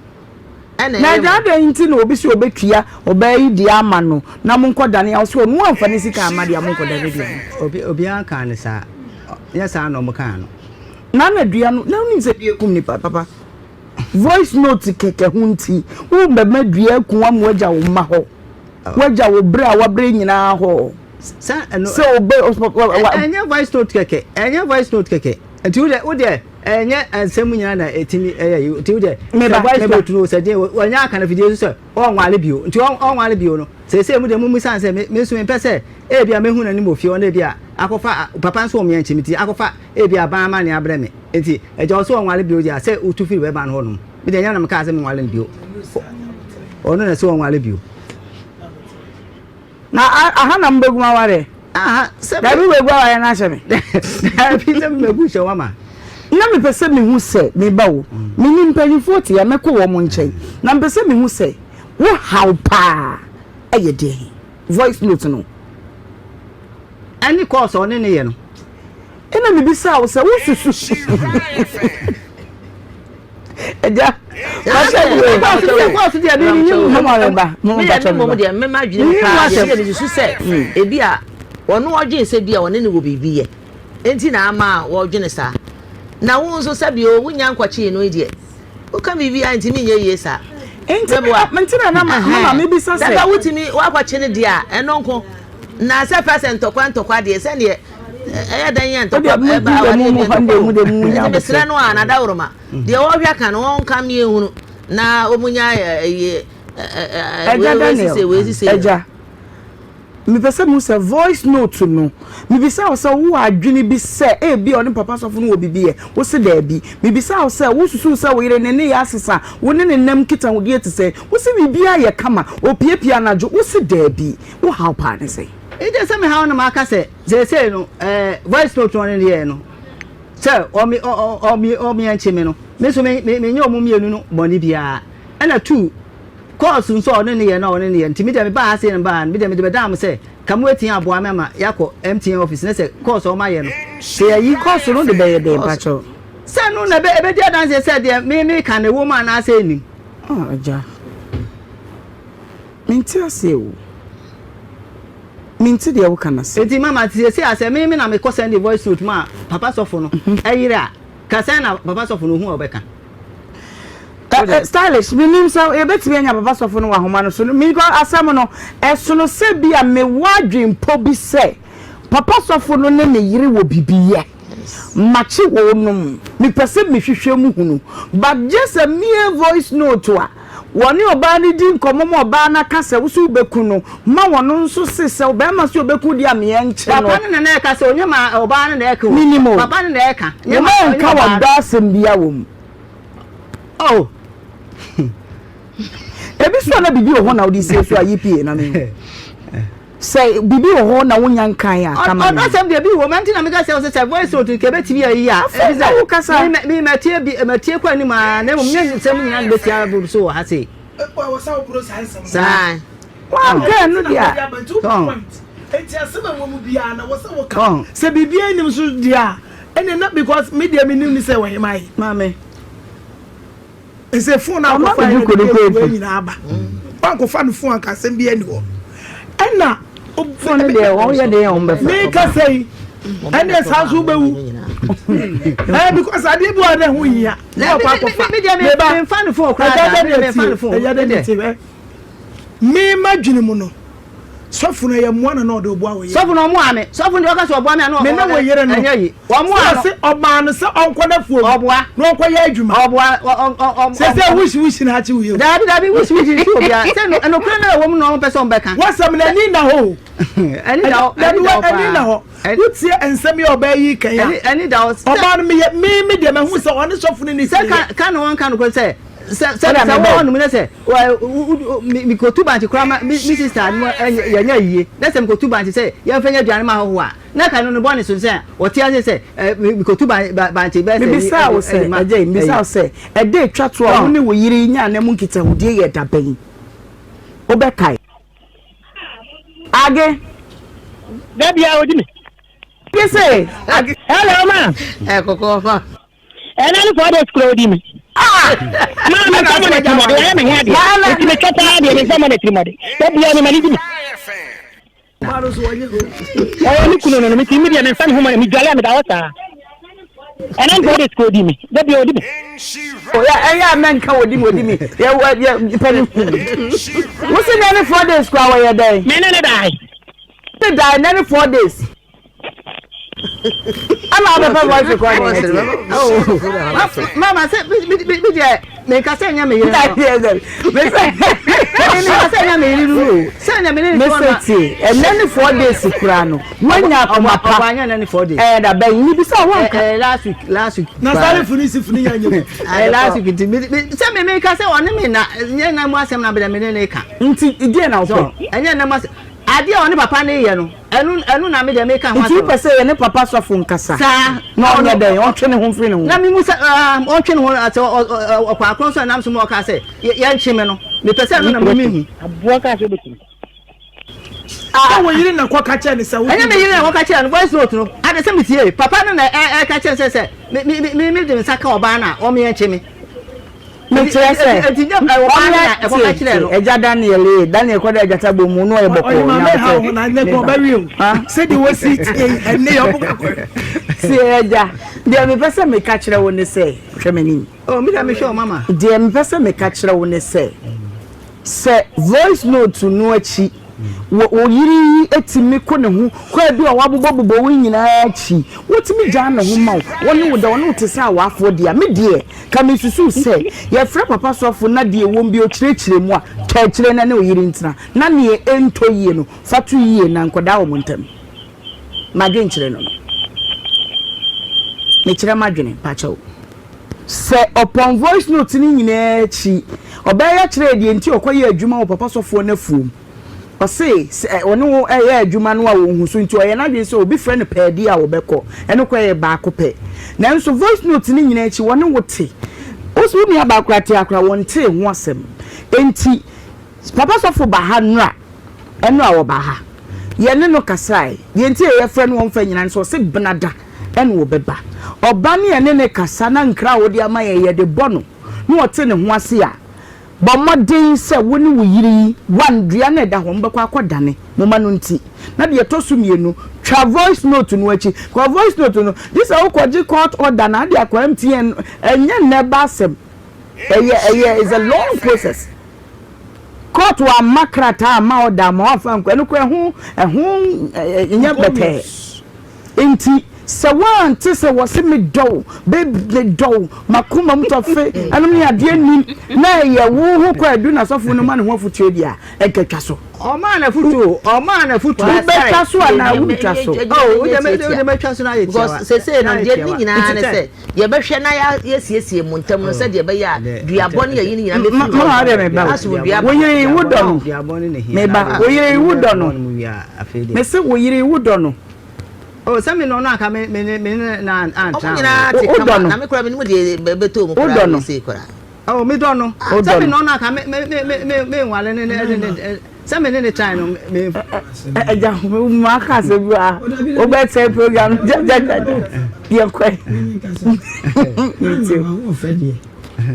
ɛna Na ɛyɛ agya mo. adɛn nti na obi sɛ ɔbɛtua ɔbaa yi deɛ ama no na monkɔdane a ɔsɛ ɔno amfa ne sika amma deɛ a monkɔdane deɛ no. Obi obiara nkaa no saa. Nyɛ saa na wɔkaa no. Na na dua no na wonim sɛ dua kum nipa papa voice note kɛkɛ ho nti wobɛma dua aku ama wagya wo mma hɔ wagya wo berɛ a wabrɛ nyinaa hɔ Sɛ ɛno sɛ wobɛ ɛnyɛ voice note kɛkɛ ɛnyɛ voice note kɛkɛ nti wo deɛ wo deɛ ɛnyɛ nsɛm nyinaa na ɛtumi ɛyɛ yi nti wo deɛ sɛ voice note no sɛ deɛ wɔnyɛ aka no fidie so sɛ ɔnwale bio nti ɔnwale bio no seesei mu deɛ mo mmisa sɛ me nso mempɛ sɛ ebi a mehu n'anim wɔ fie hɔ na ebi a akɔfa papa nso wɔn yɛn nkyi nti akɔfa ebi a ban ama ne abrɛ me nti agya ɔsɛ ɔnwale bio deɛ sɛ wotu firi bɛrima no hɔ nom me deɛ nyɛ na mekaa sɛ menwale no bio ɔno na sɛ ɔnwale bio. Na aha na mobɛgu m'awareɛ? Aha, sɛ Dabi wobɛgu awareɛ no ahyɛ me. Dabi sɛ mebɛgu hyɛ wo ama. Na mepɛ sɛ mehu sɛ, me ba o, menim mpanimfoɔ te a, mɛkɔ wɔn nkyɛn. Na mepɛ sɛ mehu sɛ wo haw paa yɛ deɛn? Voice note no. Ɛne course a ɔne ne yɛ no. Ɛna mebisaa wo sɛ wosusu. Agya, wahyɛ mi o. Kɔɔso deɛ mi ni mu. Mama mi ba, mama ba kyɛ mi ba. Deɛ mmɛma adwene mu paa deɛ mi susu sɛ ebi a wɔn ɔdwene sɛ bi a wɔne ne wɔ biribi yɛ nti na ama a wɔdwene saa na wo nso sɛ bi o wonya nkɔkyee no deɛ woka biribi a ntumi nyɛ yie saa. Nti na na mama mi bisa sɛ. Sɛ wotumi wakɔkye no deɛ a ɛno nko na sɛ fɛ sɛ ntɔkwa ntɔkwa deɛ sɛdeɛ ɛyɛ dɛn yɛ ntɔkwa ɛba awadeɛ bi ntɔkwa o nti mesrɛ no a n'adaworoma deɛ wɔhwɛ ka no wɔnka mmie hunu na wɔn nya ɛyɛ ɛgya Daniel ɛgya mepɛ sɛ mu sɛ voice note no mebisa wo sɛ wowɔ adwene bi sɛ ebi a ɔne papa sɔfo no wɔ biribi yɛ wo se daabi mebisa wo sɛ wosusuw sɛ wo yere ne ne yɛ asesa wo ne ne nam nkitahodie te sɛ wo se biribiara yɛ kama opiapia anadwo wo se daabi wo haw paa ne sɛn. Nti sɛ mehaw no maka sɛ seesei no ɛɛ voice note no ɔne no yɛɛ no sɛ ɔme ɔ ɔ ɔme ɛnkye me no me nso me me menyɛ ɔmo mmienu no bɔne biara ɛna two calls nso a ɔne no yɛ no a ɔne no yɛ nti me deɛ mebaa ha sei na mebaa ha no me deɛ mede bɛdaa mo sɛ ka mo atia aboa me ama yɛakɔ MTN office ne sɛ calls a ɔmo ayɛ no sɛ yɛyi Calls no de bɛyɛ dɛn mpakyɛw? Sɛ no na ɛbɛ ɛbɛdi adanseɛ sɛ deɛ me meka no ɛwɔ mu anaasɛ ɛnnim. Ah agya. Mente aseɛ o. Mente deɛ woka no ase. Enti mama seesei a sɛ me me na mekɔ sɛnde voice note ma papa sɔfo no yere a, ka sɛn na papa sɔfo no ohu a ɔbɛka? Stylish, menim sɛ yɛbɛtumi anya papa sɔfo no wɔ ahoma no so. Mekɔ asɛm no, ɛsono sɛ bi a mewɔ adwempɔ bi sɛ papa sɔfo no ne ne yere wɔ biribi yɛ. Makye wɔnom, mepɛ sɛ mehwehwɛ mu hunu. But just a mere voice note a. Wɔne ɔbaa no di nkɔmmɔ ma ɔbaa no aka sɛ wo so wobɛku no, ma wɔno nso se sɛ ɔbarima se ɔbɛku deɛ a meɛ nkye no. Papa no na na ɛka sɛ ɔnyɛ ma ɔbaa no na ɛka o. Menim o. Papa no na ɛka. Wo ma ɛnka wɔdɔ asɛm bia wɔ mu. Oh. Ebi so a na biribi wɔ hɔ na wode sie so a yi pie na mehu. Sɛ biribi wɔ hɔ na wonya nkae a, ka ma me. Ɔdɔ asɛm deɛ bi wɔ mu ɛnti na meka sɛ sɛ voice note nka ɛbɛtumi ayi a. Afei na wokasa. Me matie bi matie kɔ anim a na mmom nyɛ nsɛm nyinaa na bɛtia aboro so wɔ ha sei. Saa. Wanka ɛno deɛ a. Tɔn. Enti asɛm a ɛwɔ mu biara na wɔ sɛ woka. Tɔn. Sɛ biribiara nnim so deɛ a ɛnneɛ na because me deɛ menim ne sɛ ɔhemmaa yi. Maame. Ɛsɛ phone a Ɔma akɔfa me yɛ duku de no kɔ wei efi. nyinaa aba. Wankɔfa no phone anka asɛm bi ani hɔ. Ɛna Phone no deɛ wɔn yɛ den a wɔn bɛfa. meka sɛ yi ɛne saa nso wobɛwu. Ɛɛ because adeɛ bi wɔ hɔ na ɛho hia. Na wakɔ akɔfa. Me deɛ me Meba. memfa no phone koraa Ɛgya da dɛ me deɛ memfa tie. no phone. Ɛgya dɛ Me deɛ deɛ. tie. Ɛ me madwene mu no sɔfo no ɛyɛ mmoa na na ɔde ɔboa wo yere. Sɔfo no ɔmoa me. Sɔfo no deɛ ɔka sɛ ɔboa me a na Me ne wo yere no. ɛnyɛ yi. Ɔmoa no. Sɛ ɔse ɔmaa no sɛ ɔnkɔ n'afuom. Ɔboa. Na ɔnkɔyɛ adwuma. Ɔboa. Ɔ ɔ ɔ ɔ. Sɛ sɛ wusi wusi na akye wo yɛ o. Daabi daabi wusi wusi nti obiara. Sɛ no ɛnokorɛ no a ɛwɔ mu na wɔn pɛ sɛ wɔn bɛka. Wasɛm no ani nna hɔ o. Ɛni da hɔ. Dabi Ɛni da wa hɔ ani nna paa. hɔ. Wotie nsɛm yi a ɔbaa yi kan a. Ɛni ɛni da hɔ. Ɔbaa no meyɛ me me deɛ mahu sɛ ɔne sɔfo no ni Sɛ ka ka na wɔn ka nokorɛ sɛ sɛ sɛ sɛ wɔ hɔnom na sɛ mikotu bankye koraa ma me sista no yɛnyɛ ayie na sɛ mikotu bankye sɛ yɛmfa nyɛ aduane ma ahɔhoɔ a na ka no ne bɔne so sɛ ɔte ase sɛ mikotu bankye bɛyɛ sɛ Mebisa wo sɛ, agya yi, mebisa wo sɛ, ɛda etwa to a wo ne wo yere nyaa nna mu nkitahodie yɛ da bɛn? Wobɛkae? Age. Da biara odi me. Age se, age. Hello, ma. Ɛ kɔkɔɔ fa. Ɛna ne four days kura odi mi. Ah! Maa mi nfa mo na tirimɔde wayɛ mi ho adeɛ. Nti mi twɛ paa deɛ mi nfa mo na tirimɔde. Da bia mi ma ne di mi. Ɔyɛ mi kunu no no mi ti mi deɛ mi nfa mi ho ma mi dwale a mi da hɔ saa. Ɛna ne four days kura odi mi. Da bia odi mi. Oya ɛyɛ a mɛnka odi mi odi mi yɛ wɔ yɛ nipa ne hu. Wosi nɛ ne 4 days kura wɔyɛ dɛn? Me ne ne dae. Ne dae nɛ ne 4 days. Ɛna abɛpɛ voice recording ne ti. Mama sɛ mi mi deɛ mi nka sɛ nyɛ mi yere no. Mi nka sɛ nyɛ mi yere no o. Sɛ nyɛ mi ne ne Mese tie ɛnɛ ne 4 days kura no wanya akoma pa. Ɔbɔ anyɛ nɛ ne 4 days. Ɛɛ da bɛn ni bisa wɔn ka. Ɛɛ last week last week. Na sáré funi si funi yɛn nyɛ. Ɛɛ last week nti mi mi sɛ mi mi ka sɛ ɔne mi na nyɛ na mu asɛm na bɛ mi ne ne ka. Nti deɛ na wopɛ. Ɛnyɛ na mu asɛm adeɛ a ɔne papa ne yɛ no ɛno ɛno na mi deɛ mi ka ho asɛm. Nti wopɛ sɛ yɛ ne papa sɔfo nkasa. Saa. Na ɔnyɛ dɛn ɔntwe ne ho mfiri ne ho. Na mi mu sɛ ɛɛ ɔntwe ne ho sɛ ɔ ɔ ɔkɔ akorɔ nso ɛnam so mu ɔka sɛ yɛntwe mi no mepɛ sɛ ɛno na mi mi hu. Aboa kaa sɛ obetumi. Ah, wo yere na kɔka kyerɛ ne sɛ wo. Ɛnyɛ me yere na kɔka kyerɛ no voice note no ade sɛ metie papa no na ɛka kyerɛ sɛ sɛ me me me me de nsa ka ɔbaa no a ɔmo yɛn kye me. Mekyerɛ sɛ ɔmo tie ɛgya Daniel ee Daniel kɔ dɛ agyata bɔ mu no ɔyɛ bɔkɔɔ Ɔyɛ maame ha ɔho na ne kɔ ɔbɛwe o sɛdeɛ wɔsi tie ɛnne yɛ ɔmo kakɔ. Tie ɛgya deɛ mepɛ sɛ meka kyerɛ wo ne sɛ hwɛ m'anim. Oh mi da mehwɛ o mama. Deɛ mepɛ sɛ meka kyerɛ wo ne sɛ sɛ voice note no akyi wo wo yere yi tumi ko ne ho kɔ bi a wabobɔbobɔ wo nyinaa akyi wotumi gyaa ne ho ma wo wɔne wo da wɔne wo te sɛ awaafoɔ deɛ a me deɛ ka mesusu sɛ yɛfrɛ papa sɔfo na deɛ wɔm bi ɔkyerɛkyerɛ mu a twa akyire na ne wo yere ntena na neɛ ɛntɔ yie no fa to yie na nkɔdaa wɔ mo ntam madwenkyerɛ no no mekyerɛ madwene pakyɛw sɛ ɔpɔn voice note no nyinaa akyi ɔbɛyɛ kyerɛ deɛ nti ɔkɔyɛ adwuma wɔ papa sɔfoɔ no afuom ɔse sɛ ɔne wo ɛyɛ adwuma no a wɔhu so nti ɔyɛ n'adwene sɛ obi frɛ no pɛɛdi a wɔbɛkɔ ɛno kɔ yɛ baako pɛ nanso voice note no nyinaa akyi wɔne wo te wo so wo nua baako ate akora wɔntee ho asɛm enti papa sɔfo ba ha nnora ɛno a wɔba ha yɛne no kasae deɛ nti a yɛfrɛ no wɔmfa nyina no sɛ ɔse benada ɛne wɔbɛba ɔba ne yɛne ne kasa na nkra a wɔde ama yɛn yɛde bɔ no na ɔte ne ho ase a bɔ mmɔden sɛ wo ne wo yere yi one dua no ɛda hɔ mobɛkɔ akɔdane moma no nti na deɛ ɛtɔ so mmienu twa voice note no akyi kɔ voice note no gye sɛ wokɔgye court order na ade akɔ MTN ɛnyɛ nnɛ ba asɛm ɛyɛ ɛyɛ is a long process court wa ama krataa ama order ama wafa nkɔ ɛno kora ɛho ɛho ɛnyɛ bɛtɛɛ nti. Sɛ woante sɛ wɔse medɔ wo, babe medɔ wo, m'akoma mu tɔfe, ɛnom ne adeɛ nnim, na ɛyɛ wo ho kɔ adu na sɔfo no ma ne ho afotuo deɛ a, ɛnka twa so. Ɔmaa no afotuo, ɔmaa no afotuo. Wobɛtwa so anaa wontwa so? Oh, wo deɛ mɛtwa so na ayɛ tiawa. Because sesei no deɛ ne nyinaa ne sɛ yɛbɛhwɛ na yɛasiesie mo ntam no sɛdeɛ ɛbɛyɛ a duabɔ ne ayi no nyinaa bɛfiri hɔ. Mama deɛ meba o. Wo yere wo dɔ no. Meba, wo yere wo dɔ no. Mese wo yere wo dɔ no. Oh, sɛ me ne ɔno anka me me ne me ne no antra Ɔmo nyinaa te kama na me koraa menim deɛ ɛbɛtɔ mu koraa wei sei koraa. Oh, me dɔ no. Sɛ me ne ɔno anka me me me me me me nwale ne ne ne ne sɛ me ne ne trae no me. Ɛgya mo aka asɛm bi a wobɛsɛe program gyagyagya yɛ kɔe.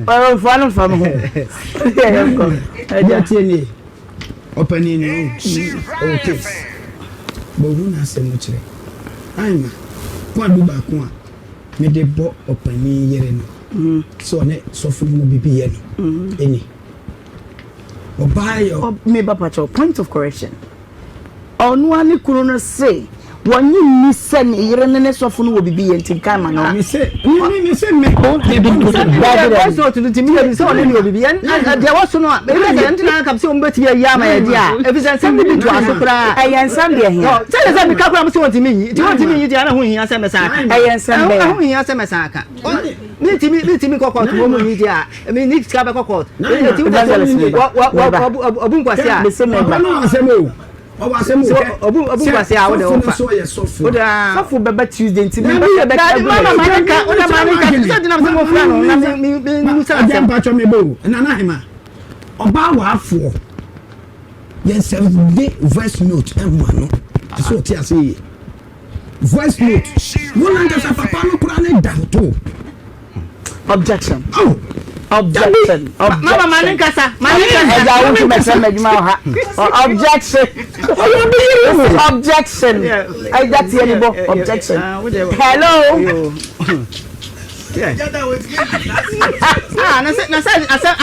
Ɔmfa no mfa me ho. Yɛkɔ. Ɛgya tie nie. Ɔpanin no ɔwɔ case but hu n'asɛm no kyerɛ Aima kwaadu baako a mede bɔ ɔpanin yere no sɛ ɔne sɔfo no mu bibi yɛ no ɛni ɔbaa yɛ. Me ba pakyɛw point of correction. Ɔno ara ne kunu no se wɔnye nni sɛ ne yere ne ne sɔfo no wɔ biribi yɛ nti nka mma no. Me se me me se me. Voice note no ti mi yɛ bi sɛ ɔne ne wɔ biribi yɛn deɛ wɔ so no a ebi sɛ yɛn tena aka sɛ wɔn bɛtumi ayi ama yɛ deɛ a ebi sɛ nsɛm no bi to aso koraa. Ɛyɛ nsɛm deɛ hia. Sɛ sɛ mi ka koraa mo sɛ wɔn ti mi nyi nti wɔn ti mi nyi deɛ ɛna ho hia sɛ mɛsan aka. Ɛyɛ nsɛm bɛyɛ. Ɛho hia sɛ mɛsan aka. Mi ti mi mi ti mi kɔ kɔɔtu wɔn mu nyi deɛ a mi ni sika bɛ kɔ kɔɔtu. Eti ɔbu nkwasi a. Papa no asɛm o. Ɔwɔ asɛm o. Ɔbu ɔbu nkwasi a wode ɔfa. Sɔfo yɛ sɔfo. Sɔfo bɛba Tuesday nti mi bɛ sɛ bɛ kɛ gu. Mama ne nka wode ma ne nka sɛ gyina sɛ mo fura no na mi mi mi musa asɛm. Agya mpatsɔ mi bo nana ahema ɔbaa waafoɔ yɛn sɛ de voice note ɛma no ɛsɛ ɔte ase yie. Voice note, Wo nankasa papa no koraa ne da to. Objection. Oh. Objection. Objection. Mama ma ne nkasa. Ma ne nkasa. Ẹja wo ntumi ẹsẹ mẹdwuma wɔ ha. Objection. Objection. Ẹja tiẹ ni bọ. Objection. Hello. Ah, na sɛ na sɛ asɛm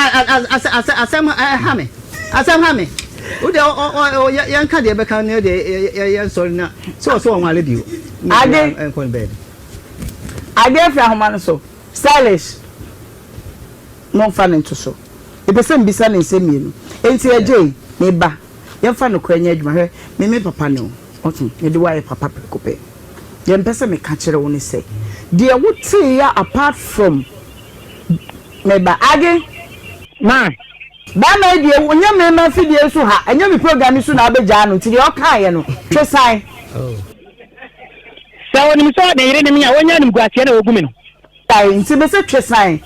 asɛm asɛm ha me. Asɛm ha me. Wo deɛ ɔ ɔ ɔ yɛ yɛnka deɛ ɛbɛka ne deɛ yɛ yɛ yɛnsɔre na sɛ ɔsɛ ɔnwale bio. Ade. Ɛnkɔ ne baabi. Ade afi ahoma no so. Stylish. Momfa no nto so. Mepɛ sɛ mebisa no nsɛm mmienu. Enti Agyei, me ba, yɛmfa nokorɛ nyɛ adwuma. Hwɛ, me me papa ne wo. Wote? Mede wo ayɛ papa prɛko pɛ. Deɛ mepɛ sɛ meka kyerɛ wo ne sɛ, deɛ woteeɛ apart from me ba, Ade. Ma. Bɛɛma yi deɛ onyɛ me ma fidie so ha, ɛnyɛ me program yi so na wobɛgyaa no nti deɛ ɔkaeɛ no twe san. Sɛ ɔnim sɛ ne yere ne me a, ɔnya animguaseɛ na ɔgu me no. Ae, nti mese twe san.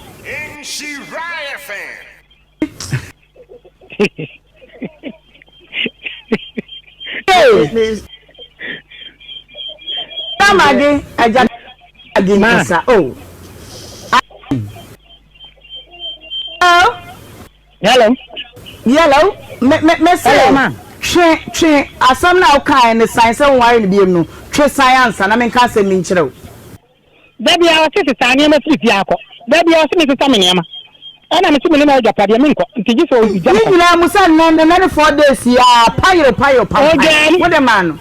Bɛɛma de agya de nkasa oh. Hello. Hello. Hello. Me me me se. Hello ma. Twe twe asɛm na wokae ne san sɛ wonware no biom no twe san ansa na menka asɛm bi nkyerɛ wo. Da biara ɔse sesa nneɛma firi fie ha kɔ. Da biara ɔse mesesa me nneɛma. Ɛna mese me ne m'agyapadeɛ menkɔ nti gye sɛ ɔgya me Ne kwan. nyinaa mu sɛ nnɛ nnɛ ne 4 days yi a payew payew pampan Ɔgyaa mu. wode maa no.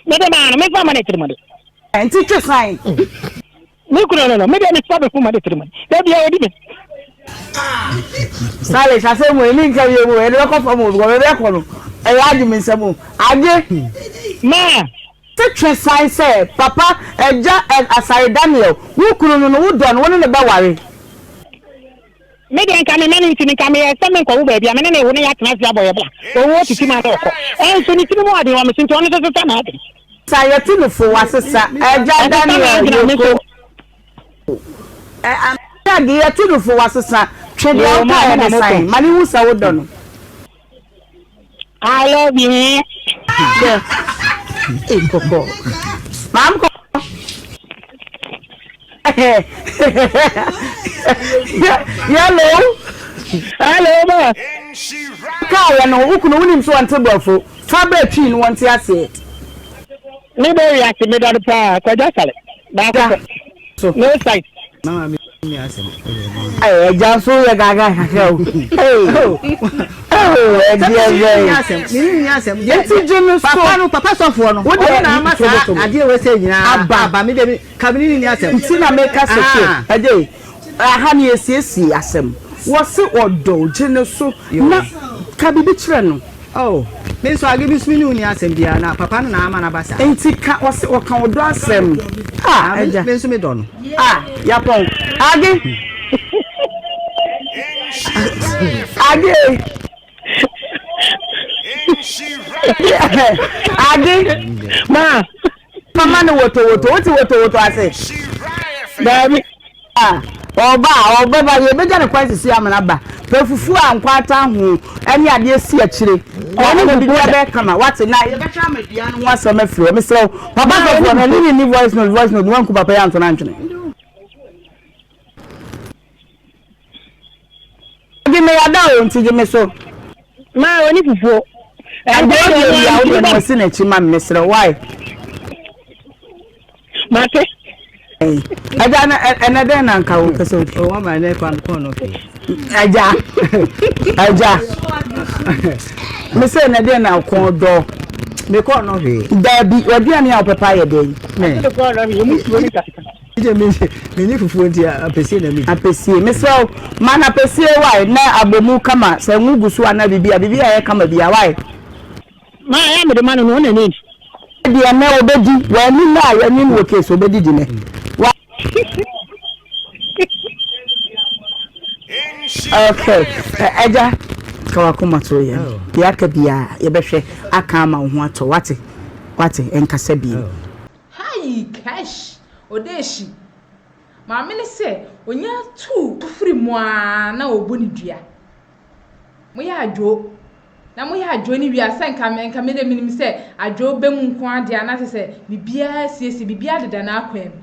Mede maa no memfa mma no atirimɔde. Nti twe san. Me kunu no no, me deɛ mefa me ho ma ne tirim. Da biara ɔdi me. Stylish asɛm wei ne nka wie mu yɛde bɛkɔ fam o because baabi ɛkɔ no ɛyɛ agye me nsam o agye. Ma. Se twe san sɛ papa agya Asare Daniel wo kunu no no wo dɔ no wo ne no bɛware. Me deɛ nka me mma no nti no nka meyɛɛ sɛ menkɔwo baabi a me ne no wo na yɛatena ase abɔ yɛn bra. Owuo tete mu a na ɔkɔ. Ɛnso ne tiri mu ɔden wɔ me so nti ɔno nso sesa n'adwene. Sa yɛtu no fo wasesa agya Ɔsesa Daniel n'adwene a me Yoko nso. Ɛ yɛtu no fo wasesa twe deɛ Yoo maa wokaeɛ me na no mokɔ. san ma ne hu sɛ wodɔ no. I love you. Hwɛ. Ei kɔkɔ. Maam kɔkɔ. Yellow. Hello ma. Kaa yɛ no wo kunu wonim so wɔnte borɔfo fa bɛ twi no wɔnte aseɛ. Me bɔ wiase me dɔ no paa kwadwo asare baako pɛ no size. Mama mi ni asɛm. Ɛɛ ɛgya nso yɛ gaagaa kakra o. Ee. Oh, ɛdeɛ bɛn. Mene nni asɛm. Nti gye me so. Papa no, papa sɔfoɔ no, ɔno na ama saa adeɛ wei sɛ nyinaa aba. Aba, me deɛ, ka mene nni asɛm. Nti na meka sɛ hwɛ, ɛgye, aha no yɛsiesie asɛm. Wɔse ɔdɔ, gye ne so na ka biribi kyerɛ no. Oh, me nso age me nso me ne wo nni asɛm biara na papa no na ama no aba saa. Nti ka, ɔse ɔka ɔdɔ asɛm. Ah, agya. Me nso me dɔ no. Ah, yapɔn. Age. Age. Age. Ma. Mama no woto woto, wote woto woto ase. Daabi. A ɔba a ɔbɛba yɛbɛgya no kwan sisi ama no aba. Pɛ fufuo a nkwata ho ne adeɛ si akyire. Ɔne na biribiara bɛyɛ kama wate na yɛbɛhwɛ ama dua no ho asɛm afiri hɔ. Mesrɛ wo papa sɔfoɔ no ɛne ne ni voice note voice note wanku papa yi anto no antwene. Gye me yada o nti gye me so. Maa ɔne fufuo. Ɛnde wo deɛ wia wo deɛ no wasi n'akyi ma me mesrɛ wo why. Mate. Ɛgya na ɛnɛ dɛn na nka wo pɛ sɛ wodi. Ɔwɔ ma ɛnɛ kwan kɔn no fi. Ɛgya ɛgya me sɛ ɛnɛ dɛn na kɔn dɔ. Me kɔn no hwee. Daabi waduane a wopɛ paa yɛ dɛn. Me me ni fufuo nti apɛsie na mi. Apɛsie mesrɛ wo ma no apɛsie wae na abɔmu kama sɛ ngo gu so anaa biribi a biribi a ɛyɛ kama bia wae. Ma ɛyɛ mede ma no no ɔna ne. Deɛ nɛ ɔbɛdi w'ani no a yɛne no wɔ case ɔbɛdidi nɛ wa. Okay ɛgya ka wakoma to yɛ deɛ aka biara yɛbɛhwɛ aka ama wo ho atɔ wate wate nkasa bio. Haii cash odeshi maame no sɛ onya tuu firi mu aa na ɔbɔ ne dua moyɛ adwoo Na moyɛ adwo no wie a, sɛ nka nka me deɛ menim sɛ adwo bɛ mu nko ara deɛ a, na kyerɛ sɛ biribiara asiesie, biribiara deda n'akwan mu.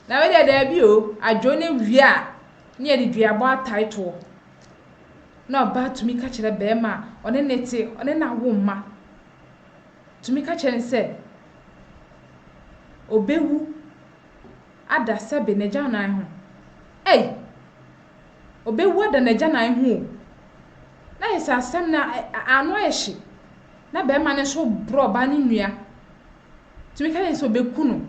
Na wei deɛ daabi o, adwo no wie a, ne yɛde duabɔ atae toɔ. Na ɔbaa tumi ka kyerɛ barima a ɔne ne te, ɔne no awo mma, tumi ka kyerɛ no sɛ ɔbɛwu ada sɛbe n'agyanan ho. Ei! Ɔbɛwu ada n'agyanan ho o. Na ayɛ sɛ asɛm no ano ayɛ hye. Na barima no nso rebrɛ ɔbaa no nnua. Tumi ka kyerɛ no sɛ ɔbɛku no.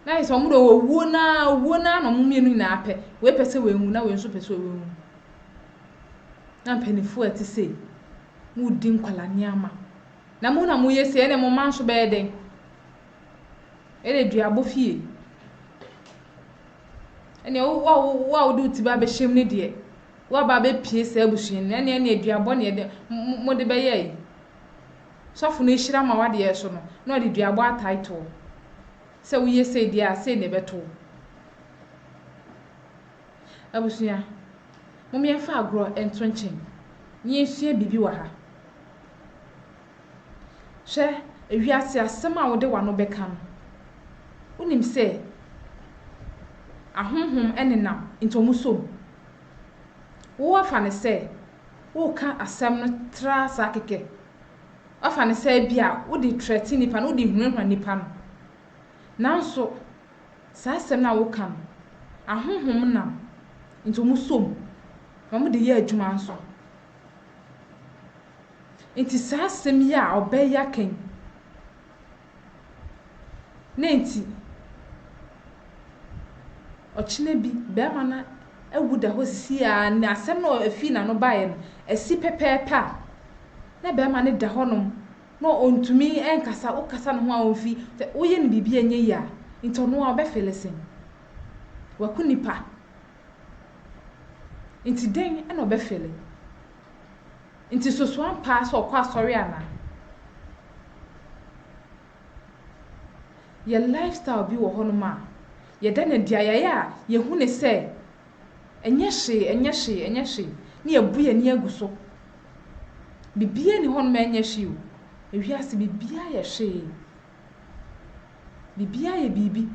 Na ayɛ sɛ wɔn deɛ owuo no ara owuo no ara na wɔn mmienu nyinaa pɛ. Wei pɛ sɛ wei wu na wei nso pɛ sɛ wei wu. Na mpanimfoɔ a ɛte sei, moredi nkwadaa nneɛma. Na mo na moyɛ sei ɛnna mo mma nso bɛyɛ dɛn? Ɛnna duabɔ fie. Ɛnneɛ wo a wo a wode wo ti ba abɛhyɛ mu no deɛ, woaba abɛpue saa abusua no mu, ɛnneɛ ɛnneɛ duabɔ na yɛde mode bɛyɛ yi. Sɔfo no hyira ma w'adeɛ so no, na ɔde duabɔ atae to wo. Sɛ woyɛ sei deɛ a, sei na ɛbɛto wo. Abusua, mom yɛmfa agorɔ nto nkyɛn na yɛnsua biribi wɔ ha. Hwɛ, ewiase asɛm a wode w'ano bɛka no, wonim sɛ ahonhom nenam nti wɔsɔ mu. Woafa no sɛ woreka asɛm no tra saa kɛkɛ. Woafa no sɛ ebia wode trɛte nnipa no, wode hunahuna nnipa no. Nanso, saa asɛm no a woka no, ahonhom nam nti wɔsɔ mu, na wɔde yɛ adwuma nso. Enti saa asɛm yi a ɔbaa yi aka yi, na enti ɔkyena bi barima no awu da hɔ sisi a na asɛm no a ɛfii n'ano baeɛ no, asi pɛpɛɛpɛ a, na barima no da hɔnom na ɔntumi nkasa, wokasa ne ho a ɔmfi, sɛ woyɛ no biribi a ɛnyɛ yie a, nti ɔno ara ɔbɛfele sen. Waku nipa. Nti dɛn na ɔbɛfele? Nti soso ampa ara sɛ ɔkɔ asɔre anaa? Yɛ lifestyle bi wɔ hɔnom a, yɛda no adi a, yɛayɛ a yɛhu no sɛ ɛnyɛ hwee, ɛnyɛ hwee, ɛnyɛ hwee, na yɛabu yɛn ani agu so. Biribiara nni hɔnom a ɛnyɛ hwee o. Ewiase biribiara yɛ hwee. Biribiara yɛ biribi.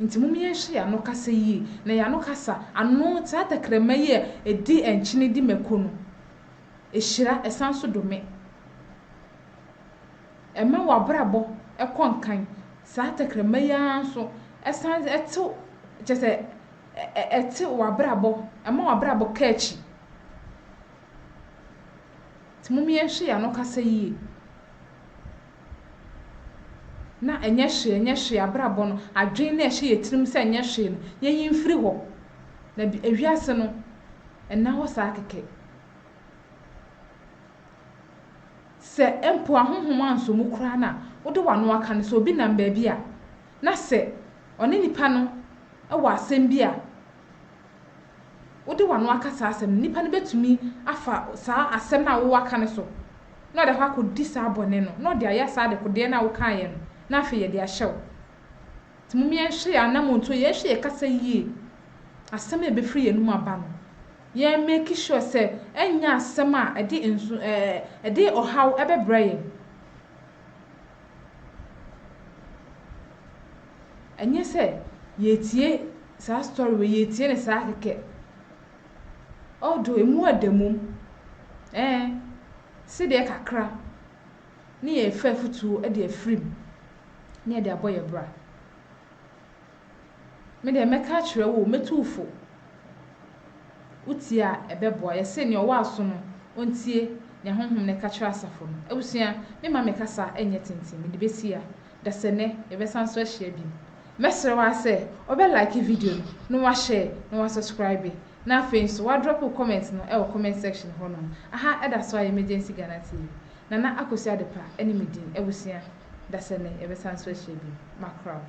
Nti mom yɛnhwɛ yɛn ano kasa yie, na yɛn ano kasa, ano, saa tɛkrɛma yi a ɛdi nkyene di mako no, ɛhyira, ɛsan nso dome. Ɛma w'abrabɔ kɔ nkan, saa tɛkrɛma yi ara nso, ɛsan ɛtew, kyerɛ sɛ, ɛte w'abrabɔ, ɛma w'abrabɔ ka akyi. Nti mom yɛnhwɛ yɛn ano kasa yie. Na ɛnyɛ hwee, ɛnyɛ hwee, abrabɔ no, adwene no a ɛhyɛ yɛn tirim sɛ ɛnyɛ hwee no, yɛnyi mfiri hɔ. Na ewiase no, ɛnna hɔ saa kɛkɛ. Sɛ mpo ahonhom ansɔ mu koraa no a, wode w'ano aka no, sɛ obi nam baabi a, na sɛ ɔne nipa no wɔ asɛm bi a, wode w'ano aka saa asɛm no, nipa no bɛtumi afa saa asɛm no a wowɔ aka no so, na ɔde akɔ akɔdi saa bɔne no, na ɔde ayɛ saa adekodeɛ no a wokaeɛ no, na afei yɛde ahyɛ wo. Nti mom yɛnhwɛ yɛn anammɔntuo, yɛnhwɛ yɛn kasa yie, asɛm a ɛbɛfiri yɛn anom aba no, yɛn make sure sɛ ɛnyɛ asɛm a ɛde nso ɛɛ ɛde ɔhaw ɛbɛbrɛ yɛn. Ɛnyɛ sɛ yɛretie saa story wei yɛretie no saa kɛkɛ. Although emu ɛda mmom, ɛɛ sedeɛ kakra ne yɛrefa afutuo de afiri mu ne yɛde abɔ yɛn bra. Me deɛ mɛka akyerɛ wo o, mɛtu wo fo. Wotie a ɛbɛboa. Yɛse nea ɔwɔ aso no ɔntie nea Honhom no ka kyerɛ asafo no. Abusua, memma me kasa nyɛ tenten, mede bɛsi ha. Dasɛnnɛ yɛbɛsan so ahyia bio. Mɛsrɛ wo ara sɛ wobɛ like video no, na wa share, na wa subscribe, na afei nso wa drop wo comment no wɔ comment section hɔ nom. Aha ɛda so ara yɛ Emergency Ghana TV. Nana Akosua Adepa ne me din. Abusua, dasɛnnɛ yɛbɛsan so ahyia bio. Makra wo.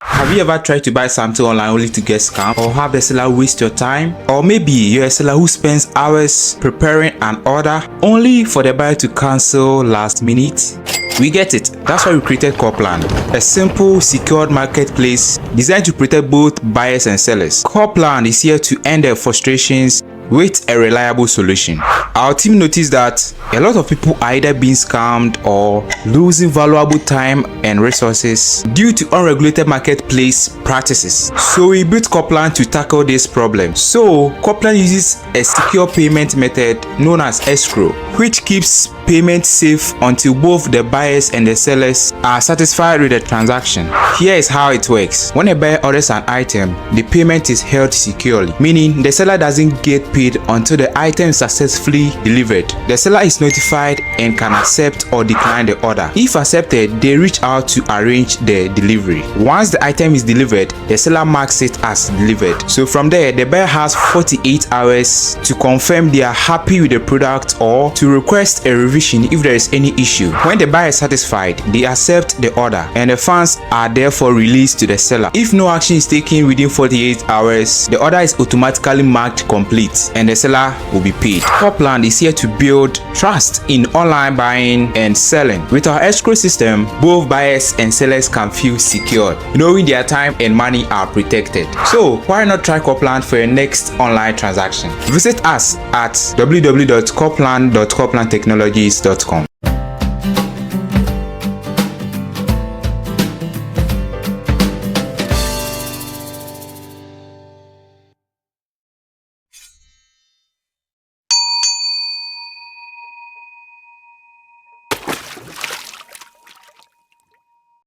Have you ever tried to buy something online only to get scammed or have the seller waste your time? Or maybe you're a seller who spends hours preparing an order only for the buyer to cancel last minute? We get it. That's why we created Corplan, a simple, secured marketplace designed to protect both buyers and sellers. Corplan is here to end their frustrations with a reliable solution. Our team noticed that a lot of people are either being scammed or losing valuable time and resources due to unregulated marketplace practices. So we built Corplan to tackle this problem. So Corplan uses a secure payment method known as escrow, which keeps payment safe until both the buyers and the sellers are satisfied with the transaction. Here is how it works. When a buyer orders an item, the payment is held securely, meaning the seller doesn't get paid until the item is successfully delivered. The seller is notified and can accept or decline the order. If accepted, they reach out to arrange the delivery. Once the item is delivered, the seller marks it as delivered. So from there, the buyer has 48 hours to confirm they are happy with the product or to request a revision if there is any issue. When the buyer is satisfied, they accept the order and the funds are therefore released to the seller. If no action is taken within 48 hours, the order is automatically marked complete and the seller will be paid. Corplan is here to build trust in online buying and selling. With our escrow system, both buyers and sellers can feel secured, knowing their time and money are protected. So why not try Corplan for your next online transaction? Visit us at www.corplan.corplantechnologies.com.